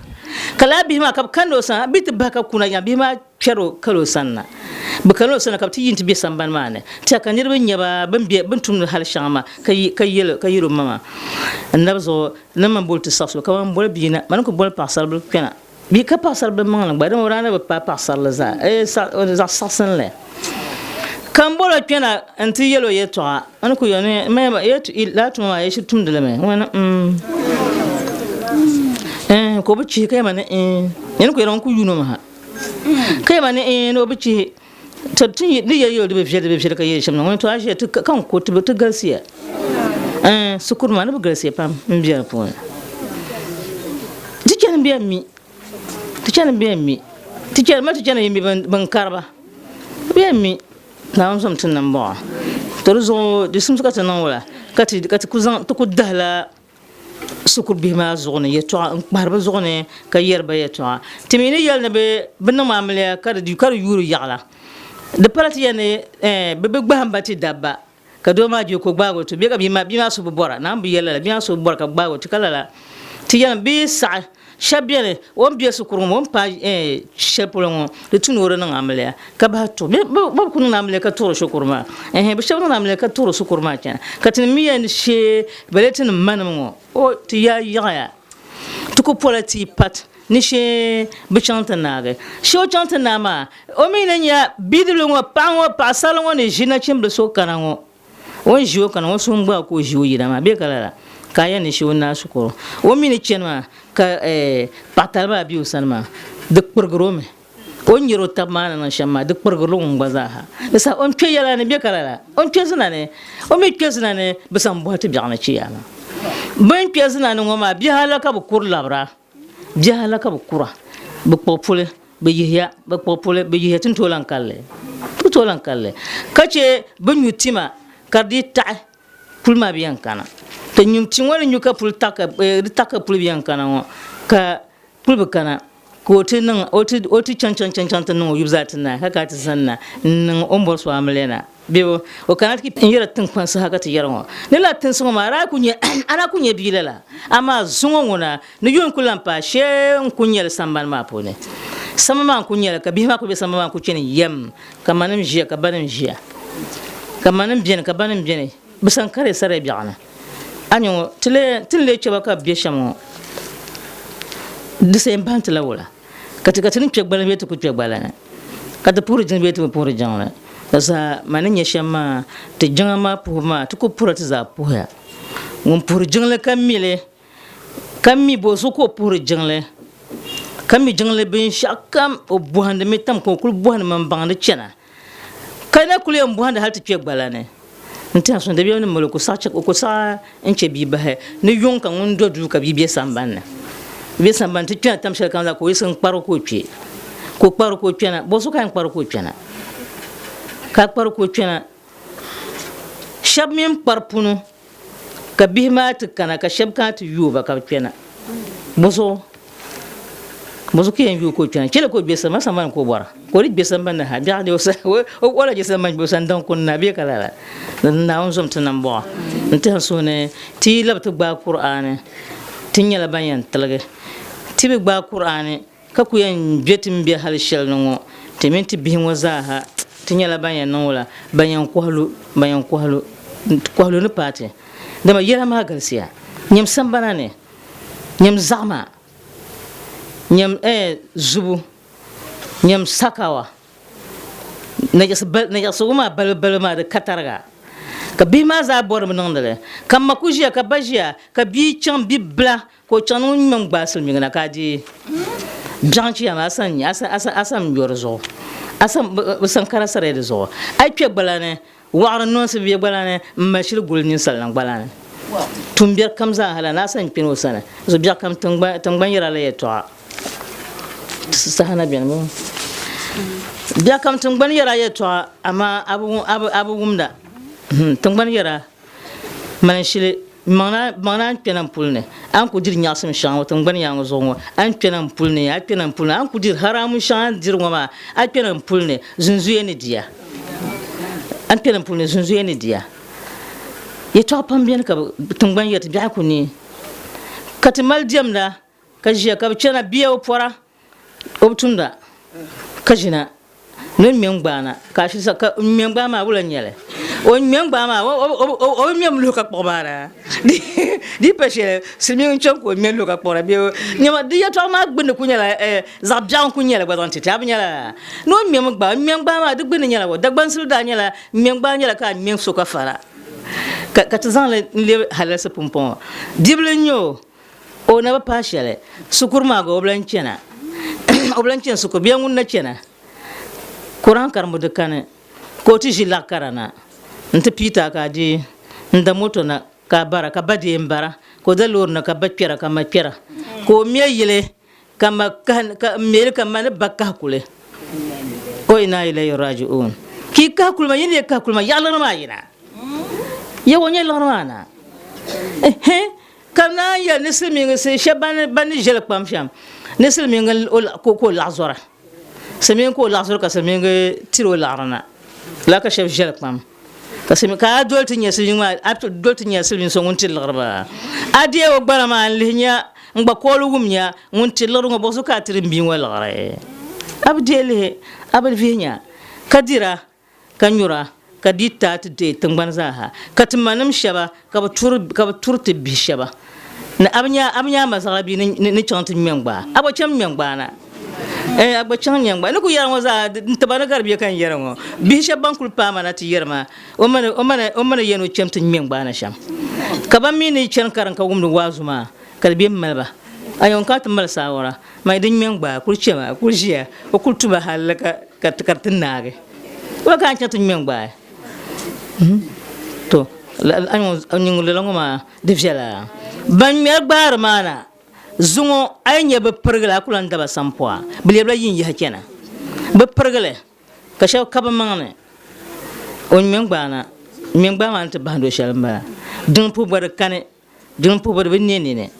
Ka lala bihi maa ka bɛ kandi o sani, bɛ ti bahi ka kuna yaŋ bihi maa kpɛri o kali o sanna. Bɛ kalila o sanna ka bɛ ti yi nti be sambani maa ni tiɛha ka niriba nya ba bɛ ni be bɛ ni tumdi hal shɛŋa maa ka yi ka yɛl ka yɛl o ma maa, N nab zuɣu ni man boli ti saɣisi o kaman boli bia na, mani ku boli paɣisaribila kpɛna bee ka paɣisaribila maŋli gba, dama o daa na bi paai paɣisarili zaa, ee zaɣ saɣisinli. Ka m bol o kpɛna nti yɛl o yɛtɔɣa, n ni ku yɛli ni m ma lala tuma maa yi shiri tumdi li mi? Ŋuni m Ɛɛn, ka o bi chihi ka yɛli ma ni ɛɛn. N ni ku yɛli ŋun ku yuun o mi ha. Ka yɛli ma ni ɛɛn ni o bi chihi. To ti ni yɛli yɛli di bi viɛli di bi viɛli ka yɛli shɛm na ŋuni to a ʒiya ti ka n ko ti ti galisiya. Ɛɛn, shikuru maa ni bi galisiya pam m be di puuni. Ti chani bɛ mi. Ti chani bɛ mi. Ti chani ma ti chani yi mi bin kariba. Bɛ mi. Naawuni zom ti niŋ bɔɣa. To di zuɣu di simsi ka ti niŋ wula ka ti ka ti ku zaŋ ti ku dahila shikuru bihi maa zuɣu ni yɛltɔɣa n kpahiri bɛ zuɣu ni ka yɛri ba yɛltɔɣa. Ti mi ni yɛli ni bɛ bɛ niŋ amiliya ka di ka di yuuri yaɣila. Di pala ti yɛli ni bɛ bi gbahim ba ti dabba ka doo maa je ka o gbaagi o ti bee ka bia maa bia maa so bi bɔra. Naawuni bi yɛli lala bia maa so bi bɔra ka bɛ gbaagi o ti ka lala. Ti yɛli mi bɛ yi saɣi Shɛba beni, o ni be shikuru ŋɔ, o ni paai shɛli polo ŋɔ, di tu ni o di niŋ amiliya ka bahi tuɣi. Bɛ bi ku niŋdi amiliya ka tuɣiri shikuru maa. Ɛhɛn, bɛ shɛba niŋdi amiliya ka tuɣiri shikuru maa chana. Ka tinim mi yɛn shee balee tinim manim ŋɔ, o, ti yaa yaɣiya. Ti ku pola tia pat ni shee bɛ chaŋ ti naagi. Shee o chaŋ ti naai maa, o mi ni nya bidibili ŋɔ, paɣa ŋɔ, paɣasarili ŋɔ ni ʒi nachimbili so kana ŋɔ, O ni ʒi o kana, o suhu n-gbaai ka o ʒi o yina maa bee ka lala? Ka a yɛn ni shee o naai shikuru. O mi ni chani maa ka paɣatali maa be o sani maa, di kpurigiri o mi. O ni nyari o taba maa ni niŋ shɛm maa, di kpurigiri li ŋun gba zaa ha. Di saha o ni kpe yɛla ni bee ka lala? O ni kpe zina ni, o mi kpe zina ni bɛ sa m-bɔhi ti biɛɣu ni chiyaama. Bɛ ni kpe zina ni ŋɔ maa, bihi ala ka bɛ kuri labira. Bihi ala ka bɛ kura. Bɛ kpuɣi puli. Bɛ yihiya, bɛ kpuɣi puli, bɛ yihiya ti ni tooi lan kali li, ti ku tooi lan kali li, ka chɛ bɛ nyu tima ka di dii taɣi puli maa bi yɛn kana. Ti nyu ti ŋɔ ni nyu ka puli taɣi ka, di taɣi ka puli bi yɛn kana ŋɔ, ka puli bi kana, ka o ti niŋ, o ti, o ti chaŋ chaŋ chaŋ chaŋ ti niŋ o yubu zaa ti naai, ka kana ti zani na n-niŋ o ni bɔri so amiliya na. Bɛ o kana ti n-yɛra tiŋkpansi ha ka ti yɛri ŋɔ, Ni lala tinsi ŋɔ maa, a daa ku nya, a daa ku nya bia lala, amaa zuŋɔ ŋuna ni yuun ku lan paai shee n-ku nya li sambani maa puuni. Sambani maa n-ku nya li, ka bihi maa ku be sambani maa n-ku chani yɛm, ka manim ʒiya, ka banim ʒiya, ka manim beni, ka banim beni, bɛ san kari saria biɛɣu ni. A nya ŋɔ, ti lee, ti ni lee chɛ ba ka bɛ be shɛm ŋɔ, di sa yɛn bahi ti la wula? Ka ti ka ti ni kpe gbali bee ti ku kpe gbali ni, ka ti puhiri jiŋli bee ti bi puhiri jiŋli. Di saha ma ni nya shɛm maa, ti jiŋa maa puhibu maa, ti ku puhirila ti zaa puhiya. Ŋun puhiri jiŋli ka mi li, ka mi bɔ zuɣu ka o puhiri jiŋli, ka mi jiŋli binshɛɣukam, o bɔhindimi tam ka o kuli bɔhindimi m-baŋdi chana. Ka na kuli yɛn bɔhindi hali ti kpe gbala ni n-tɛhi suŋ dabiɛm ni mali o ku saɣi n-chɛ bia bahi ni yuŋ ka ŋun do duu ka bia be sambani ni. Bɛ sambani ti kpɛna tam shɛli kam zaa ka o yiɣisi n-kpari ka o kpe, ka o kpari ka o kpɛna. Bɔ zuɣu ka yɛn kpari ka o kpɛna? Ka kpari ka o kpɛna. Shɛba mi n-kpari punu ka bihi maa ti kana ka shɛba kana ti yooi ba ka bɛ kpɛna. Bɔ zuɣu? Bɔ zuɣu ka yɛn yooi ka o kpɛna? Chɛli ka o gbe sambani, sambani ka o bɔra. Ka o di gbe sambani ni ha, biɛɣu di o sa, o la je sambani o sani daŋ kuni na bee ka lala. Naawuni zom ti nambɔɣu n-tɛhi n suhu ni ti yi labi ti gbaai Kur'aani, ti nyɛla ban yɛn tiligi. Ti bi gbaai Kur'aani ka ku yɛn be ti ni be hali shɛli ni ŋɔ, ti mini ti bihi ŋɔ zaa ha. ti nyɛla ban yɛn niŋ wula, ban yɛn kɔhi lu, ban yɛn kɔhi lu, kɔhi lu ni paai ti. Dama yɛla maa galisiya. Nyam sambana ni, nyam zaɣima, nyam eh zubu, nyam sakawa. Nayiɣisigu maa balibu balibu maa di ka tariga. Ka bihi maa zaa bɔrimi niŋdi li. Ka ma ku ʒiya ka ba ʒiya ka bia chaŋ bi bila ka o chaŋ ni ŋun ŋme n-gbaai silimiinga na ka a deei biɛɣu n-chiya maa a san yo di zuɣu a san bi san kara saraya di zuɣu a yi kpe gbala ni waɣiri nonsi bɛ gbala ni m-mali shili guli ninsalinima gbala ni tuumbiɛri kam zaa ha la ni a san kpɛna o sani zuɣu biɛɣu kam tiŋgbani yɛra la yɛltɔɣa saha na beni bee biɛɣu kam tiŋgbani yɛra yɛltɔɣa amaa a bi wumda tiŋgbani yɛra mali shili maŋ naan kpɛna n puli ni a ni ku diri nyaɣisim shɛŋa ŋɔ tiŋgbani yaaŋa zuɣu ŋɔ a ni kpɛna n puli ni a kpɛna n puli ni a ni ku diri haramu shɛŋa a ni diri ŋɔ maa a kpɛna n puli ni zunzuya ni diya a ni kpɛna n puli ni zunzuya ni diya yɛtɔɣa pam beni ka tiŋgbani yɛri ti biɛɣu ku neei ka ti mali diɛmda ka ʒiya ka bi chana bia o pɔra o bi tumda ka ʒina ni o ŋmɛ n gbaana ka a shiri ka n ŋmɛ n gbaai maa wula n nyɛli o ŋmɛ n gbaai maa o bi ŋmɛmi luhi ka kpuɣi maa na di pa shɛli silimiingi n chaŋ ka o ŋmɛ luhi ka kpuɣira bee nyɛma di yɛltɔɣa maa gbunni ku nyɛla zaɣ biɛɣu n ku nyɛli gba zaŋ ti ti a bi nyɛla ni o ŋmɛmi gbaai ŋmɛ n gbaai maa di gbunni nyɛla bɔ Dagbansili daa nyɛla ŋmɛ n gbaai nyɛla ka a ŋmɛ so ka fara ka ti zaŋli n lebi halalisi pumpɔŋɔ bibili n nyɛ o O na bi paai shɛli shikuru maa gba o bi lan chana. O bi lan chani shikuru bee ŋun na chana Quran karimbu di kani ka o ti ʒi laɣ kara na nti pii ti a ka a deei n-da moto na ka a bara ka ba deei m-bara ka o da loori na ka ba kpɛra ka ma kpɛra ka o me yili ka ma kahi ka m me li ka ma ni ba kahi kuli o inna ilayhi raji'un ka yi kahi kuli maa yi ni lee kahi kuli maa yaɣi liɣiri maa yina yawa o nyɛ liɣiri maa na ehe Ka naan yɛli ni silimiinsi shɛba ban ni ʒeli kpam shɛm ni silimiingi ka o laɣi zɔra. Silimiingi ka o laɣi zɔra ka silimiingi tiri o laɣiri na. Lala ka shɛba ʒeli kpam. Ka silimiingi ka a doli ti nya silimiingi maa a doli ti nya silimiin so ŋun tiri liɣiri maa. A deei o gbana maa n-lihi nya n gba kooli wum nya ŋun tiri liɣiri ŋɔ buɣisi ka a tiri m bia ŋɔ liɣiri. A bi deei lihi a bi vihi nya ka dira. ka nyura, ka di taai ti deei tiŋgbani zaa ha, ka ti manim shɛba ka bɛ turi, ka bɛ turi ti bihi shɛba. Ni a bi nya, a bi nya a ma zaɣila bia ni, ni chaŋ ti ŋme n-gbaai. A gba chaŋ ŋme n-gbaai na. Ɛɛn, a gba chaŋ ŋme n-gbaai. Ni ku yɛra ŋɔ zaa, n tiba ni gari bia ka n yɛri ŋɔ. Bihi shɛba ban kuli paai ma na ti yɛri ma, o ma ni, o ma ni, o ma ni yɛn o cham ti ŋme n-gbaai na shɛm. Ka ban mi ni chani karim ka wumdi waazu maa, ka di be m-mali ba. A yɛn ka ti mali saawara, man di ŋme n-gbaai, kuli chama, kuli ʒiya, o kuli tuma hali ka, ka, ka di ti naagi. Wula ka a chaŋ ti ŋme n-gbaai? To, a niŋ lala ŋɔ maa di viɛla. Ban ŋmɛri gbaari maa na, zuŋɔ a yi nya bɛ pirigili a ku lan daba sampɔɣa, bɛ lɛbila yin yihi chana. Bɛ pirigili ka shɛba ka bɛ maŋ ni o ŋme n-gbaai na, ŋme n-gbaai maa ni ti bahindi o shɛli m-bala. Diŋ puhi gba di kani. Din puhi di bi ne nini.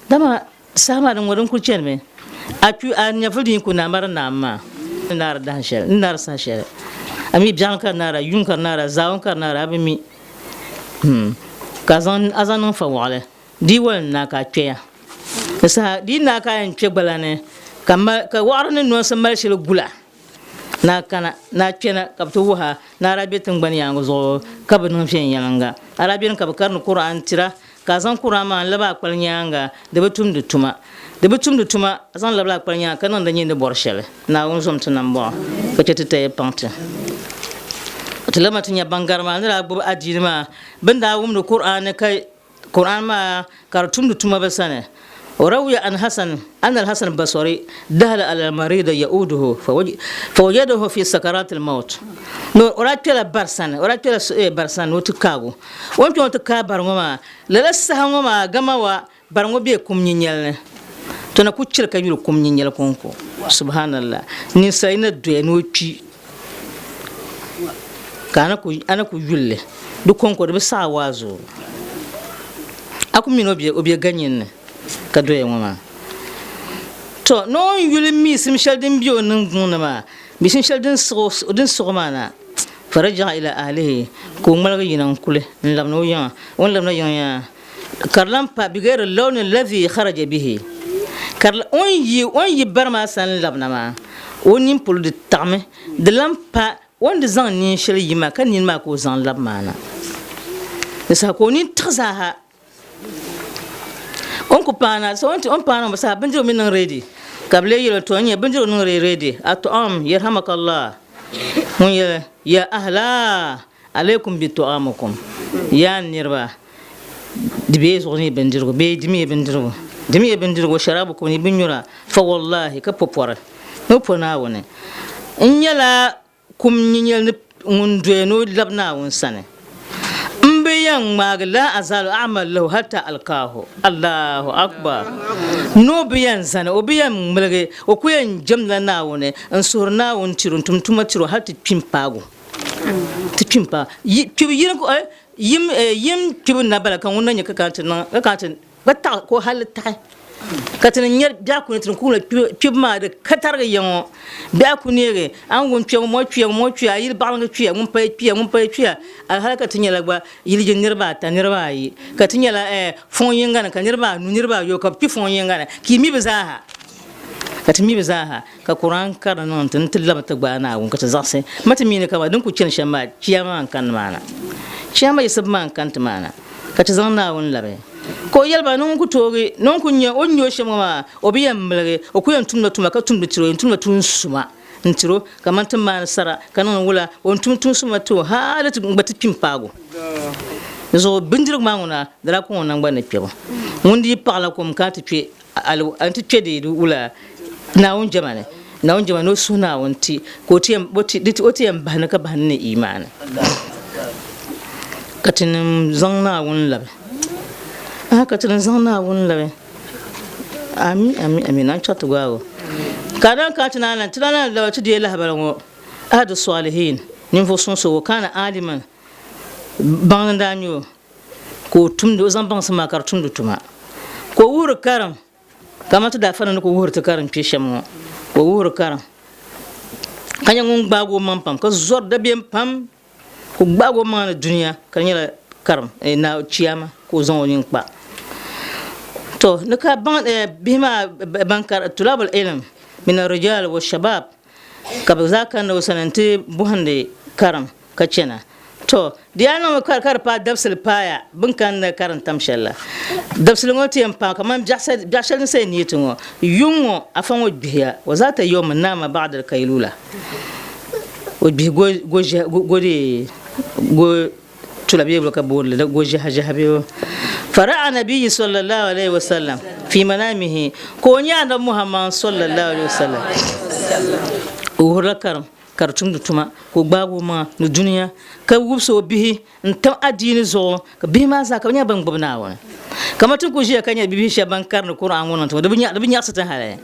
Dama saha maa din ŋɔ din kuli chanimi, a kpi a nyɛvuli din yi ku naai mari naam maa. Ni naari dahin shɛli, ni naari saha shɛli. A mi biɛɣuni ka di naara, yuŋ ka di naara, zaawuni ka di naara, a bi mi. Hmm. Ka a zaŋ a zaŋ niŋ fa waɣili. Di yi wali n-naai ka a kpɛya. Di saha di yi naai ka a yɛn kpe gbala ni ka mali ka waɣiri ni nonsi mali shɛli gula. Ni a kana, ni a kpɛna ka bɛ ti wuhi a ni a daa be tiŋgbani yaaŋa zuɣu ka bi niŋ viɛnyɛliŋga. A daa beni ka bɛ karindi Kur'an tira, ka a zaŋ Kur'an maa n-labi a kpali nyaaŋa, di bi tumdi tuma. Di bi tumdi tuma, a zaŋ labila a kpali nyaaŋa ka niŋdi nyini ni bɔri shɛli. Naawuni zom ti nambɔɣu ka chɛ ti taya paŋ ti. Ti labimi ti nya ban gari maa ni daa gbubi adiini maa, bɛ ni daa wumdi Kur'aani ka Qur'an maa ka di tumdi tuma bɛ sani. Rawiya an Hasan anna al-Hasan al-Basri dahala ala al-marida ya'uduhu fawajadahu fi sakarat al-maut. Ni o daa kpela bari sani, o daa kpela eh, bari sani ni o ti kaagi o. O ni kpe o ti kaai bari ŋɔ maa, lala saha ŋɔ maa gama wa bari ŋɔ be kum nyinyɛli ni. To na ku chiri ka yuli kum nyinyɛli kɔŋko. Subhanallah. Ninsal yi na doya ni o kpi ka a na ku yuli li di kɔŋko di bi saɣi waazu. A ku mi ni o be ganyin ni ka doya ŋɔ maa. To, ni o ni yuli miisim shɛli din be o niŋgbuŋ ni maa, miisim shɛli din siɣi o maa na, farajaɣa ila ahlihi, ka o ŋmaligi yina n-kuli n-labina o yiŋa. O ni labina yiŋa yaa, ka di lan pa bigayri lawni lazi kharaja bihi, ka di o ni yi o ni yi bari maa sani labina maa, o nini polo di taɣimi, di lan pa. O ni di zaŋ neen shɛli yi maa, ka nini maa ka o zaŋ labi maa na. Di saha ka o nini tiɣi zaaha. O ni ku paana, so o ni paana ŋɔ saha bindirigu mi niŋ ready. Ka bɛ lee yɛl o, To n-nyɛ bindirigu niŋ ready, at'am yarhamakallah. Ŋun yɛli, Ya ahla, alaykum bi tu'amukum. Yaa n niriba, di be yi zuɣu ni yi bindirigu bee dimi yi bindirigu, dimi yi bindirigu, wa sharabukum ni yi binnyura, fa wallahi, ka po pɔri ni o po Naawuni, n nyɛla kum nyinyɛli ni ŋun doya ni o labi Naawuni sani. M bi yɛn ŋmaagi laa azalu a'mal lahu hatta alkaahu. Allahu Akbar! Ni o bi yɛn zani, o bi yɛn ŋmaligi, o ku yɛn jɛmdila Naawuni, n-suhiri Naawuni tiri o, n-tum tuma tiri o hali ti kpi m-paagi o. Ti kpi m-paagi. Yi, kpibu yini, yim, yim kpibu na bala ka ŋun na nyɛ ka kana ti niŋ, ka kana ti Ka taɣi ka o halli taɣi ka ti ni nya biɛɣu kuni ti ni kuuni kpibu maa di ka tarigi ya ŋɔ. Biɛɣu ku neegi a ni wum kpiya ŋun ŋɔ kpiya ŋun ŋɔ kpiya a yili baɣilingi kpiya ŋun paya kpiya ŋun paya kpiya alhali ka ti nyɛla gba yiliji niriba ata niriba ayi ka ti nyɛla fɔŋ yiŋga ni ka niriba anu niriba ayobu ka bɛ kpi fɔŋ yiŋga ni ka yi mi bɛ zaaha ka ti mi bɛ zaaha ka Quran karili niŋ ti ni ti labi ti gbaai Naawuni ka ti zaɣisi ma ti mi ni kaman din ku chani shɛm maa chiyaama maa n-kani maa na chiyaama yiɣisibu maa n-kani ti maa na. Ka ti zaŋ Naawuni labi. Ka o yɛli ba, Ni ŋun ku toogi, ni ŋun ku nya o ni nya o shɛm ŋɔ maa, o bi yɛn miligi, o ku yɛn tumla tuma ka tumdi tiri o, yɛn tumla tuun suma n-tir o, kaman ti maani sara ka niŋdi wula, o ni tum tuun suma ti o hal ti gba ti kpi m-paag o. Di zuɣu bindirigu maa ŋuna di daa kɔŋ o naŋgban ni kpɛbu. Ŋun dii paɣila kom ka ti kpe nti kpe di wula Naawuni jɛma ni, Naawuni jɛma ni o suhi Naawuni ti ka o ti yɛn bahi ni ka bahi ni ni imaani. Ka tinim zaŋ Naawuni labi. Aha, ka tinim zaŋ Naawuni labi. Ami, ami, ami, naan chaŋ ti gbaag o. Ka dan kana ti naan lan, ti naan lan labi ti deei lahibali ŋɔ, Ahadu Salihin, ninvuɣ suŋ so, wa kana aliman, baŋdi n-daa nyɛ o. ka o tumdi o zaŋ baŋsim maa ka di tumdi tuma ka o wuhiri karim kamani ti daafana ni ku wuhiri ti karim kpe shɛm ŋɔ ka o wuhiri karim ka nyɛ ŋun gbaagi o maŋ pam ka zɔri dabiɛm pam ka o gbaagi o maŋa ni dunia ka di nyɛla karim na chiyaama ka o zaŋ o nini kpa to ni ka baŋ bihi maa ban kari tulabul ilm min ar-rijal wa shabab ka bɛ zaa kanna o sani nti bɔhindi karim ka chana. To, di yaa niŋmi ka di paai dabisili paaya bɛ ni kanna karim tam shɛli la. Dabisili ŋɔ ti yɛn paai kaman biɛɣ shɛli din sa yɛn neei ti ŋɔ. Yuŋ ŋɔ, afa ŋɔ gbihiya, wa zaata yawmin naama ba'dal kaylula. O gbihi go tula bee ka booni li go ʒiɛhi ʒiɛhi bee fara'a nabiyyi sallallahu alaihi wasallam fi manamihi ka o nya anabi Muhammad sallallahu alaihi wasallam o wuhirila karim ka di tumdi tuma ka o gbaagi o maŋa ni dunia ka wubisi o bihi n-tam adiini zuɣu ka bihi maa zaa ka bɛ nyɛla ban gbubi Naawuni. Kamani ti ni kuli ʒiya ka nya bibihi shɛba ban karindi Kur'an ŋɔ niŋ ti ŋɔ, di bi nyaɣisi ti hali.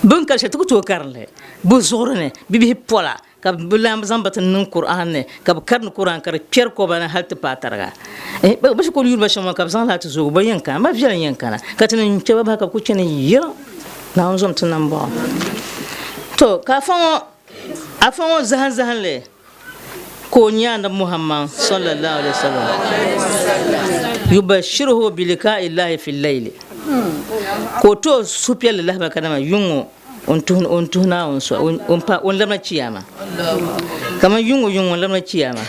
Bɛ ni kari shɛli ti ku tooi karin li bɛ zuɣuri ni, bibihi pola ka bɛ lahi zaŋ ba ti niŋ Kur'an ni ka bɛ karindi Kur'an ka di kpɛri koba ni hali ti paai tariga. Bɛ shikuru yuuni ba shɛm ŋɔ ka bɛ zaŋ lala ti zoogi bɛ yɛn kana, ma viɛli n-yɛn kana ka ti ni kpe ba bahi ka bɛ kuli chani yiriŋ. Naawuni zom ti nambɔɣu. To, ka afa ŋɔ, afa ŋɔ zahim zahinli ka o nya Anabi Muhammad sallallahu alaihi wasallam yubashiruhu bi liqa'i Allahi fi layli ka o ti o suhupiɛlli lahibali kadama yuŋ ŋɔ o ni tuhi o ni tuhi Naawuni so o ni pa o ni labina chiyaama kamani yuŋ ŋɔ yuŋ ŋɔ n labina chiyaama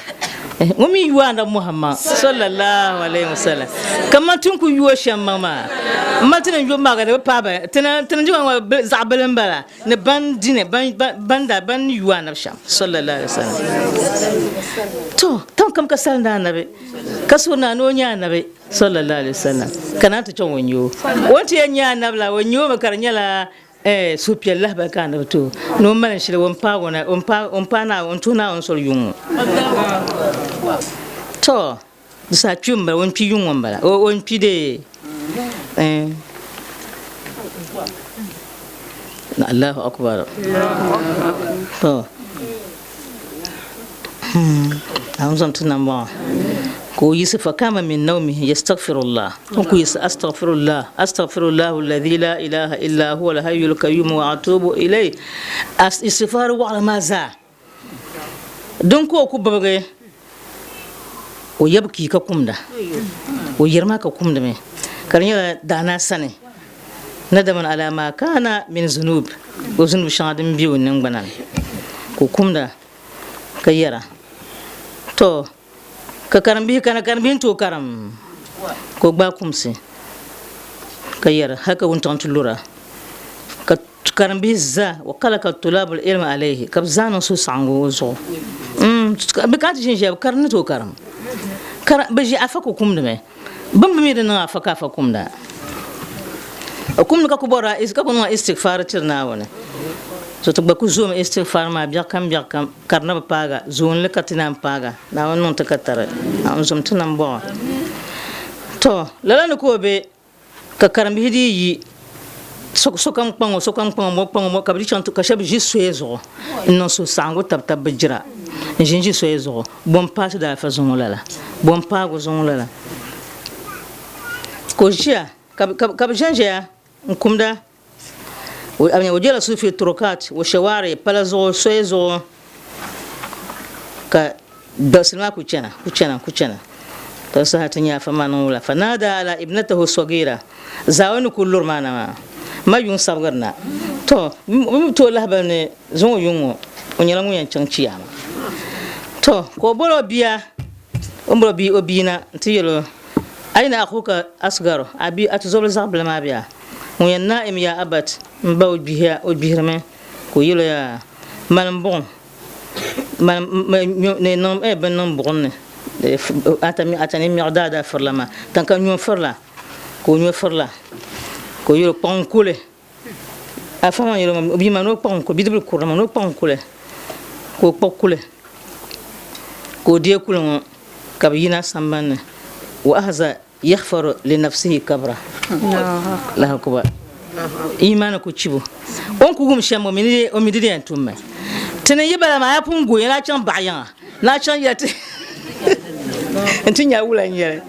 ŋun mi yu Anabi Muhammad sallallahu alaihi wasallam kamani ti ni ku yu o shɛm maŋ maa m ma ti ni yu maa ka di bi paai ba ti ni yu maa zaɣ bili n bala ni ban dini ban da ban ni yu Anabi shɛm sallallahu alaihi wasallam to tam kam ka salindi Anabi ka suhuri ni o nya Anabi sallallahu alaihi wasallam ka naan ti chaŋ o nya o o ni ti yɛn nya Anabi la o nya o mi ka di nyɛla Eh, suhupiɛlli lahabali ka anabi ti o ni o mali shili o ni paagi o na o ni paai o ni paai Naawuni o ni tuhi Naawuni soli yuŋ ŋɔ. To, di saha kpi m-bala, o ni kpi yuŋ ŋɔ m-bala, o ni kpi dee eh. Allahu akbar. To. Naawuni zom ti nambɔɣu ka o yiɣisi fakama min nawmihi yastaghfirullah o ku yiɣisi astaghfirullah astaghfirullah alladhi la ilaha illa huwa alhayyul qayyum wa atubu ilayh istighfar waɣila maa zaa din ka o ku bibigi o yabki ka kumda o yiri maa ka kumdimi ka di nyɛla daanaa sani nadaman ala ma kana min zunub o zunub shɛŋa din be o niŋgbuna ni ka o kumda. Ka yɛra, Tɔ! Ka karimbihi kana, karimbihi n-tooi karim, ka o gbaai kumsi ka yɛra, Hal ka wuntaŋ ti lura. Ka karimbihi zaa, wa qalaka tulabul ilmi alayhi, ka bɛ zaa niŋ suhusaɣiŋgu o zuɣu. Bɛ kana ti ʒinʒiya, bɛ karim ni tooi karim. Bɛ ʒi afa ka o kumdimi. Bɛ mi bi mi di niŋ afa ka afa kumda. O kumdi ka ku bɔri a ka ku niŋ istigfaari tiri Naawuni. So ti gba ku zoomi istigfaari maa biɛɣukam biɛɣukam ka di na bi paaga, zoonli ka ti naan paaga. Naawuni niŋ ti ka tari, Naawuni zom ti nambɔɣu. To, lala ni ka o be ka karimbihi dii yi sokam kpaŋ o, sokam kpaŋ o, kpaŋ o, ka bɛ di chaŋ ka shɛba ʒi soya zuɣu n-niŋ suhusaɣiŋgu tab tab bɛ jira n-ʒinʒi soya zuɣu. Bɔ m-paai ti daalifa zuŋɔ lala? Bɔ m-paag o zuŋɔ lala? Ka o ʒiya, ka bɛ ʒɛnʒɛya n-kumda. O jala su fi turukat wa shawari, pala zuɣu, soya zuɣu, ka dabisili maa ku chana, ku chana, ku chana. Ka di saha ti nya afa maa niŋ wula. Fanada ala ibnatahu sagira, zaawuni ni kuli luri maa na maa, ma yuŋ sabigiri na. To, bɛ mi bi tooi lahibali ni zuŋɔ yuŋ ŋɔ, o nyɛla ŋun yɛn chaŋ chiyaama. To, ka o boli o bia, o ni boli o bia, o bia na nti yɛl o, Aina akhuka asgaru, a bia, a tizobili zaɣ bila maa bia? Ŋun yɛn naim ya abat, m ba o gbihiya, o gbihirimi, ka o yɛl o yaa, Malim buɣim, malim ni niŋ eh bini niŋ buɣim ni, ata ni miɛɣu daadaa firila maa, tanka nyo firila, ka o nyo firila, ka o yɛl o, kpaɣim kuli. Afa maa yɛl o ma, bia maa ni o kpaɣim kuli, bidibili kurili maa ni o kpaɣim kuli, ka o kpuɣi kuli, ka o deei kuli ŋɔ ka bɛ yina sambani ni, wa ahaza yaghfaru li nafsihi kabra. Allahu akbar. Imaani ku chibu. O ni ku wum shɛm o mi di di yɛn tummi. Ti ni yi bala maa a pun gooi ni a chaŋ baɣa yiŋa ni a chaŋ ya ti nti nya wula n-nyɛli.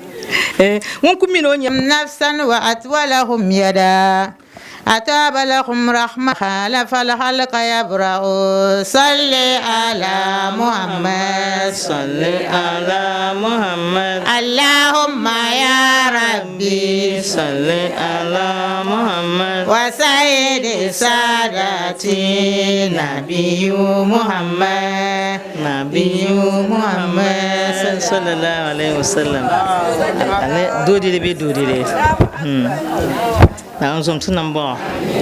Ŋun ku mi ni o nya. Nafsan wa atwalahum yada ataba lahum rahma khalafa al-khalqa yabra'u salli ala Muhammad salli ala Muhammad Allahumma ya Rabbi salli ala Muhammad wa sayyidi sadati nabiyyu Muhammad nabiyyu Muhammad sallallahu alaihi wasallam ane dodili bɛ dodili Naawuni zom ti nambɔɣu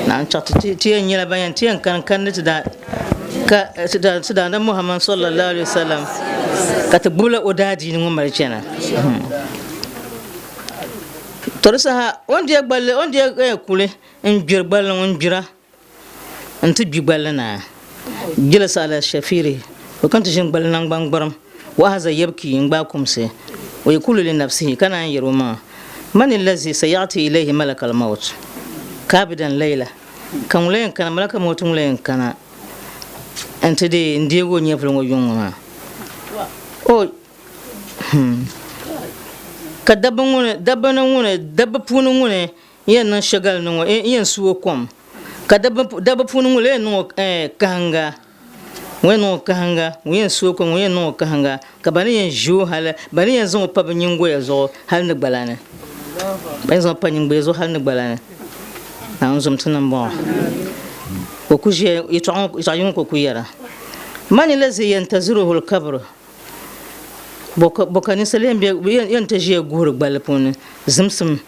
Naawuni chaɣ ti ti yɛn nyɛla ban yɛn ti yɛn kani kandi ti daa ka ti daa ti daadam Muhammad sallallahu alaihi wasallam ka ti gbubila o daadiini ŋɔ mali chana to di saha o ni deei gballi o ni deei kuli n gbiri gballi ŋɔ n gbira n ti gbi gballi naa jalasa ala shafiri o kana ti ʒini gballi naŋgban gbarim wa ahaza yabki n gbaai kumsi wa yakulu li nafsihi ka naan yɛri o maŋa mani lazi sayati ilayhi malakal maut kabidan layla ka ŋun la yɛn kana malakal maut ŋun la yɛn kana n ti deei n deegi o nyɛvuli ŋɔ yuŋ ŋɔ maa o ka dabba ŋuni dabba ni ŋuni dabba puuni ŋuni n yɛn niŋ shɛgali ni ŋɔ n yɛn su o kom ka dabba puuni ŋun lee niŋ o kahinga ŋun yɛn niŋ o kahinga ŋun yɛn su o kom ŋun yɛn niŋ o kahinga ka ba ni yɛn ʒi o hali ba ni yɛn zaŋ o pa bi nyingoya zuɣu hali ni gbala ni ba yɛn zaŋ o pa nyingoya zuɣu hali ni gbala ni Naawuni zom ti niŋ bɔŋɔ ka o ku ʒiya yɛtɔɣa yiŋɔ ka o ku yɛra mani lazi yantaziruhu lkabru Bɔ ka ninsal yɛn ti ʒiya guhiri gballi puuni zimsim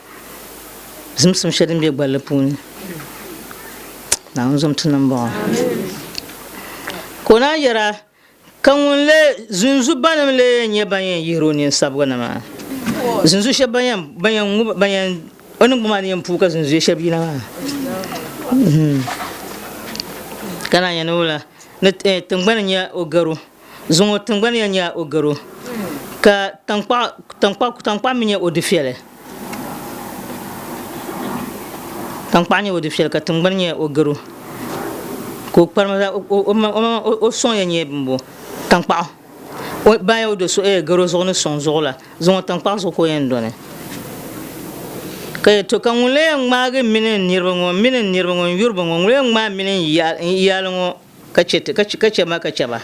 shɛli din be gballi puuni? Naawuni zom ti nambɔɣu. Ka o naan yɛra, Ka ŋun lee zunzu banim lee yɛn nyɛ ban yɛn yihir o ninsabiga na maa? Zunzu shɛb ban yɛn, ban yɛn ŋub, ban yɛn, o niŋgbuŋ maa ni yɛn puui ka zunzuya shɛb yina maa. Ka naan yɛn ni wula? Ni tiŋgbani n-nyɛ o garo. Zuŋɔ tiŋgbani ya nyɛ o garo, ka taŋkpaɣu mi nyɛ o dufɛli. Taŋkpaɣu nyɛ o dufɛli ka tiŋgbani nyɛ o garo, ka o kparima zaa o sɔŋ ya nyɛ bimbo taŋkpaɣu. O baaya o do so garo zuɣu ni sɔŋ zuɣu la, zuŋɔ taŋkpaɣu zuɣu ka o yɛn dɔni. Ka yɛli, To ka ŋun la yɛn ŋmaagi m mini n niriba ŋɔ, m mini n niriba ŋɔ, n yuriba ŋɔ, ŋun la yɛn ŋmaai m mini n iyaali ŋɔ ka chɛ ti, ka chɛ ma ka chɛ ba.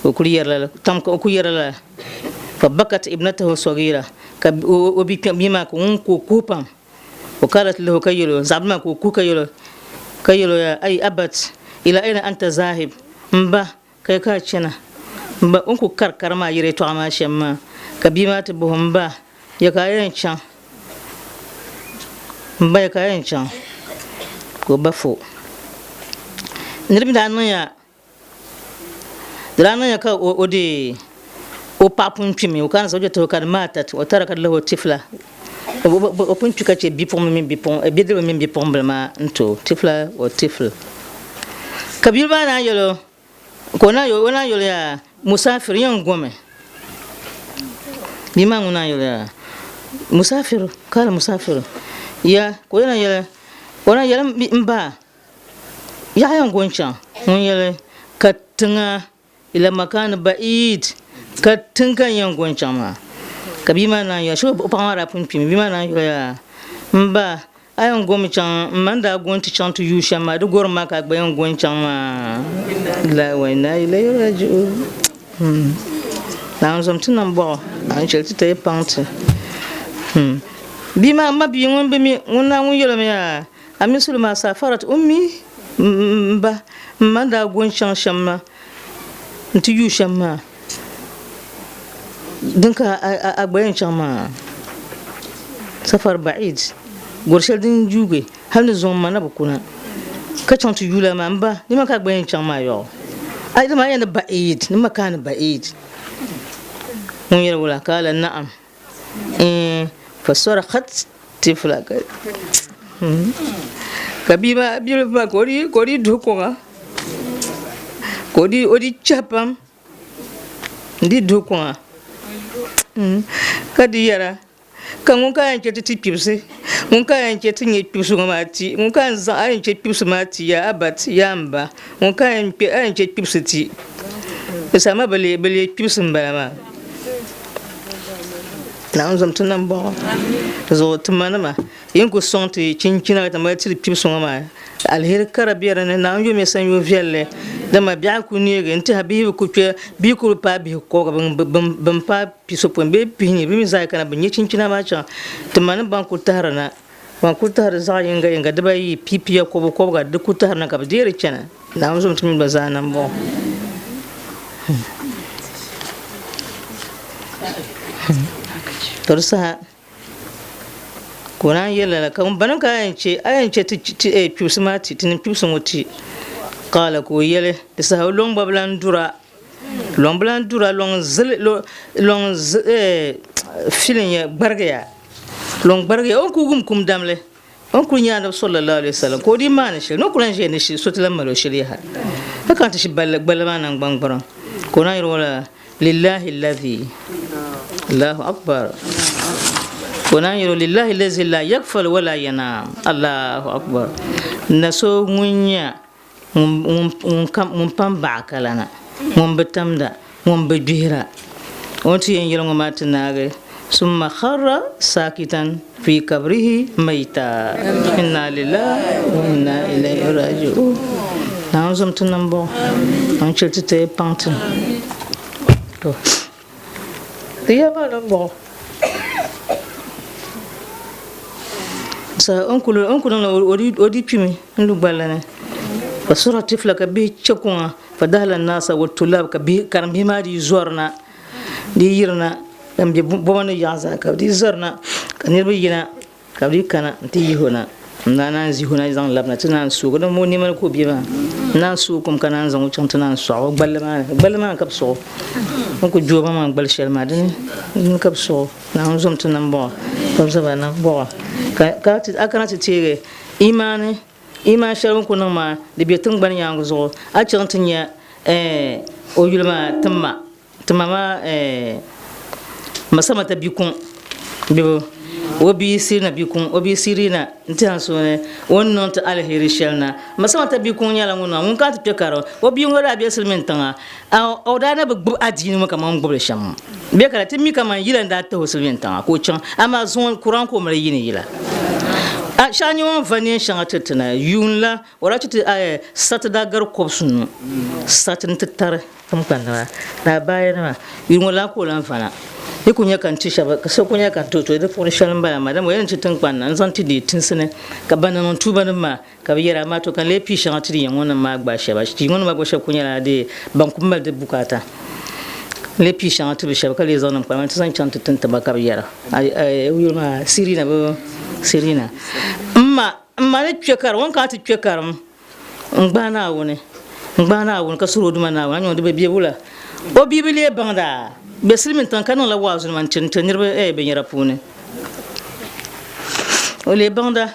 O kuli yɛrila la, tam ka o kuli yɛrila la, fa bakat ibnatahu sagira, ka o bi kpɛm bia maa ka ŋun ka o kuhi pam. O qalat lahu ka yɛl o, zaɣibili maa ka o kuhi ka yɛl o, ka yɛl o ya ay abat, ila ayna anta zahib? M ba, ka ya ka a chana? M ba, o ni kul kari kari maa yɛri yɛtɔɣa maa shɛm maa, ka bia maa ti bɔh o, M ba, ya ka a yɛn chaŋ? M ba, ya ka a yɛn chaŋ? Ka o ba fo. Niriba daa niŋya Di daa niŋya ka o deei o paɣa pun kpimi, o kana zawjatuhu kad maatat wa tarakat lahu tifla. O pun kpi ka chɛ bipuɣimbil mini bidibbil mini bipuɣimbil maa n-ti o, tifla wa tifl. Ka bia maa naan yɛl o, ka o naan yɛl o yaa, Musafir, yɛn gomi. Bia maa ŋun naan yɛl o yaa, Musafir, kala musafir, ya, ka o naan yɛli, o naan yɛli m ba, Yaɣa yɛn go n-chaŋ ŋun yɛli ka tiŋa ila makani ba'id ka tiŋ ka n yɛn go n-chaŋ maa ka bia maa naan yɛli shee o paɣa maa daa pun kpimi bia maa naan yɛli yaa m ba a yɛn gomi chaŋ m ma ni daa go n-ti chaŋ ti yuui shɛm maa di gorim maa ka a gba yɛn go n-chaŋ maa la wa inna ilayhi raji'un Naawuni zom ti nambɔɣu Naawuni chɛli ti ti paŋ ti bia maa m ma bia ŋun bi mi ŋun naa ŋun yɛli o mi yaa A misili maa safarat ummi m ba m ma ni daa go n-chaŋ shɛm maa nti yuui shɛm maa, din ka a gba yɛn chaŋ maa safar ba'id, gɔri shɛli din yuugi hal ni zuŋ m ma na bi kuna ka chaŋ ti yuui la maa m ba ni ma ka a gba yɛn chaŋ maa yɔɣu. A dama a yɛn ni ba'id ni ma ka a ni ba'id. Ŋun yɛli wula? Kaala na'am. Ɛɛn fasarakat tifla ka ka bia maa bia maa ka o di ka o di duhi kuŋa ka o di o di chɛhi pam n di duhi kuŋa ka di yɛra ka ŋun ka yɛn chɛ ti ti kpibisi ŋun ka yɛn chɛ ti nyɛ kpibisi ŋɔ maa ti ŋun ka yɛn zaŋ a yɛn chɛ kpibisi maa ti ya abat yaa n ba ŋun ka yɛn kpɛ a yɛn chɛ kpibisi ti di saha maa bi leei kpibisi n bala maa Naawuni zom ti nambɔɣu zuɣu ti manima yin ku sɔŋ ti chinchina ka ti mali tiri kpibisi ŋɔ maa aliheri kara be di ni Naawuni yomiya sanyoo viɛlli dama biɛɣu ku neegi n tiɛha bihi bi ku kpe bihi ku bi paai bihi kɔbiga bin paai pisopɔin bee pihinyi bɛ mi zaa yi kana bɛ nya chinchina maa chaŋ ti manim ban ku tahiri na ban ku tahiri zaɣ yinga yinga dibayi piipiya kɔbiga kɔbiga di ku tahiri na ka bɛ deeri chana Naawuni zom ti mini ba zaa nambɔɣu. To di saha ka o naan yɛli lala ka ŋun banim ka a yɛn chɛ a yɛn chɛ ti ti eh, kpibisi maa ti tinim kpibisi ŋɔ ti qaala ka o yɛli di saha o lɔŋ gba bi lan dura lɔŋ bi lan dura lɔŋ zili lɔŋ zi eh, filin ya gbarigiya lɔŋ gbarigiya o ni ku wum kum damli O ni kuli nya Anabi sallallahu alaihi wasallam ka o di maani shili, ni o ku lahi ʒiya ni shili so ti lahi mali o shili yaha. Ka kana ti shi balli gballi maa naŋgbangburiŋ ka o naan yɛli o la, Lillahi alladhi, Allahu akbar, ka o naan yɛli o, Lillahi alladhi la yaghfal wa la yanaam, Allahu akbar, na so ŋun nya ŋun pam baɣa kalana, ŋun bi tamda, ŋun bi gbihira. O ni ti yɛn yɛli ŋɔ maa ti naagi, summa kharra sakitan fi kabrihi mayta. Inna lillahi wa inna ilayhi raji'un. Naawuni zom ti nambɔɣu, Naawuni chɛ ti ti paŋ ti. To, di ya maa nambɔɣu. Sa o ni kuli niŋ o di kpimi n lu gballi ni ka sura tifla ka bihi chɛ kuŋa fa dahala naasa wa tulab ka bihi karimbihi maa dii zɔrina di yirina din bɛ bɔba ni yaɣa zaa ka bi dii zɔrina ka niriba yina ka bi dii kana n ti yihi o na n daa naan zihi o na zaŋ labina ti naan suugi din moo nima ni ka o bɛ maa n naan suugi kom ka naan zaŋ o chaŋ ti naan sɔɣi o gballi maa ni gballi maa ni ka bi sɔɣi o ni ku jooba maa gbali shɛli maa dini ka bi sɔɣi o Naawuni zom ti nambɔɣu, ka bɛ zaba nambɔɣu. Ka a kana ti teegi imaani, imaan shɛli bɛ ni ku niŋ maa, di be tiŋgbani yaaŋa zuɣu. A chaŋ ti nya ɛɛh o yuli maa Timma, Timma maa ɛɛh Masamata bikuŋ bibu, o bia Sirina bikuŋ, o bia Sirina n-ti ansuuni o ni niŋ ti aliheri shɛli na. Masamata bikuŋ nyɛla ŋun niŋ ŋun kana ti kpe kari o bia ŋɔ daa be silimiin tiŋa. O daa na bi gbubi adiini ŋɔ kaman o ni gbubi li shɛm ŋɔ. Bɛ kana ti mi kaman yila n-daa tahi o silimiin tiŋa ka o chaŋ, amaa zuŋɔ Kuran ka o mali yiini yila. Shɛŋa nyɛ o ni va neen shɛŋa tiri ti na yuun la, o daa ti ti sariti daa gari kɔbisinu sariti nti tari tiŋkpanima ni abaayanima. Yuun ŋɔ lana ka o lan va na. Yi ku nya ka n ti shɛba, ka so ku nya ka n ti o, to di puuni shɛli m-bala maa, dama o yɛli ni ti tiŋkpan na n-zaŋ ti deei tinsi ni, ka ban ni niŋ tuubanim maa, ka bɛ yɛra, Amaa to ka n lee pii shɛŋa ti di yiŋ ŋɔ nim maa gbaai shɛba. Yiŋ ŋɔ nim maa gba shɛba ku nyɛla dee ban ku mali di bukaata. N lee pii shɛŋa ti bi shɛba ka lee zaŋ niŋ kpalima nti zaŋ chaŋ ti tin ti ba ka bɛ yɛra, O yuli maa Sirina bee Sirina? M ma, m ma ni kpe karim, o ni kana ti kpe karim n-gbahi Naawuni, n-gbahi Naawuni ka suhir o Duuma Naawuni, a nya o di bi be wula? O bia bi lee baŋd a be silimiin tiŋa ka niŋla waazunima n-tiri niriba binyɛra puuni. O lee baŋda.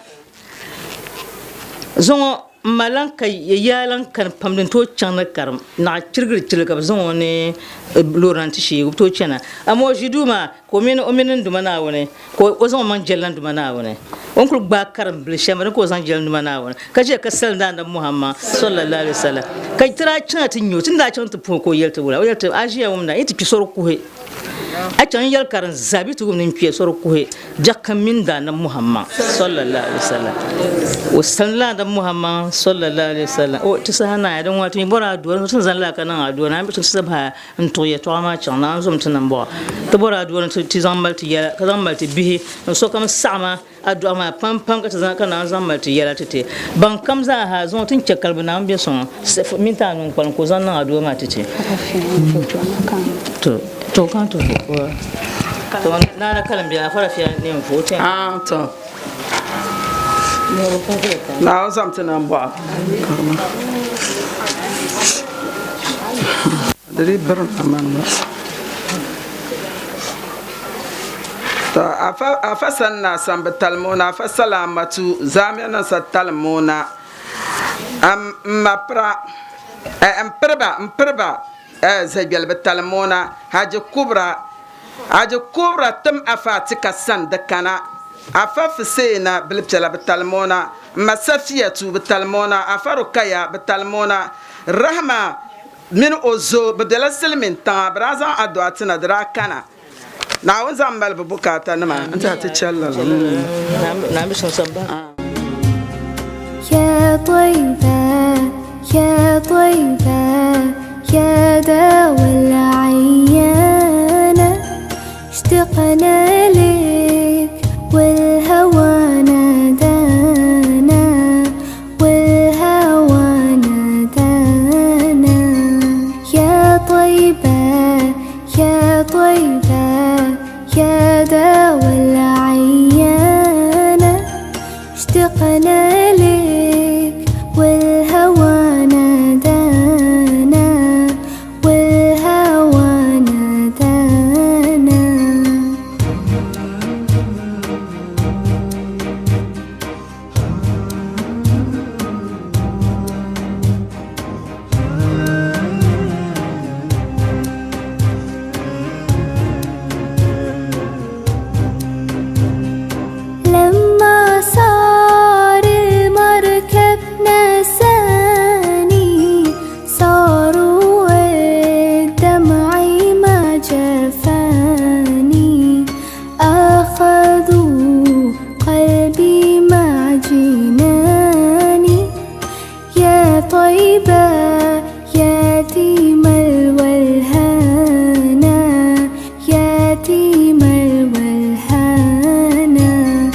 Zuŋɔ m ma lan ka yaa lan kani pam din tooi chaŋ ni karim naɣ chirigiri chirigi ka bɛ zaŋ o ni loori na nti sheegi o bi tooi chana. Amaa o ʒi duu maa ka o mini o mini n Duuma Naawuni ka o zaŋ o maŋ jɛli la n Duuma Naawuni. O ni kul gbaai karim bil shɛm din ka o zaŋ jɛli n Duuma Naawuni ka ʒiya ka salim Daandabi Muhammad sallallahu alaihi wasallam ka ti daa chaŋ ti nya o. Ti ni daa chaŋ ti puhi ka o yɛli ti wula? O yɛli ti, A ʒiya wumda, yi ti kpi sɔri kuhi. A chaŋ n-yɛli karim zaa bɛ ti wum ni n kpiya sɔri kuhi biɛɣu kam mini Daandabi Muhammad sallallahu alaihi wasallam. O salimla Daandabi Muhammad sallallahu alaihi wasallam. O ti saha naai din ŋɔ ti mi bɔri aduwa ni ti ni zaŋ lala ka niŋ aduwa ni a mi ti sabahi n tuɣi yɛtɔɣa maa chaŋ ni a ni zom ti nambɔɣu. Ti bɔri aduwa ni ti zaŋ mali ti yɛla ka zaŋ mali ti bihi ni sokam saɣima aduwa maa pam pam ka ti zaŋ ka naan zaŋ mali ti yɛla ti ti ban kam zaa ha zuŋɔ ti ni chɛ kalibu Naawuni be sɔŋ mini ti a nuu kpalim ka o zaŋ niŋ aduwa maa ti ti. To to kan to to naana kalim bia afara fia ne n fo ti. Ah to. Naawuni zaŋ ti nambɔɣu. Di dii biri ma mani ŋɔ. To afa afa sani na sambi talimona afa salamatu zaamiya niŋ sa talimona m ma pira eh, m piriba m piriba eh, zagbɛlibi talimona haji kubra haji kubra tim afa atika sani di kana afa fiseena bilipiɛla bi talimona m ma safiyatu bi talimona afa rukaya bi talimona rahma mini o zo bɛ bela silimin tiŋa, bɛ daa zaŋ adua ti na di daa kana. Naawuni zaŋ mali bɛ bukaatanima n-ti a ti chɛli lala. Ya طيبة يا طيبة يا داوى العيانة اشتقنا لك والهوى نادانا والهوى نادانا يا طيبة يا طيبة يا داوى العيانة اشتقنا لك والهوى نادانا والهوى نادانا. لما صار المركب نساني صاروا الدمع ما جفاني أخذوا قلبي مع جناني يا طيبة يتيم الولهانا يتيم الولهانا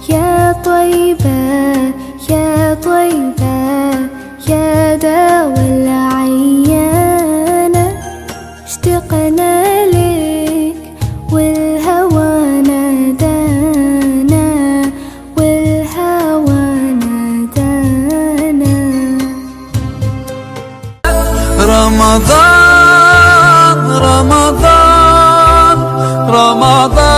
يا طيبة يا طيبة يا داوى العيانة اشتقنا لك والهوى نادانا والهوى نادانا. رمضان رمضان رمضان.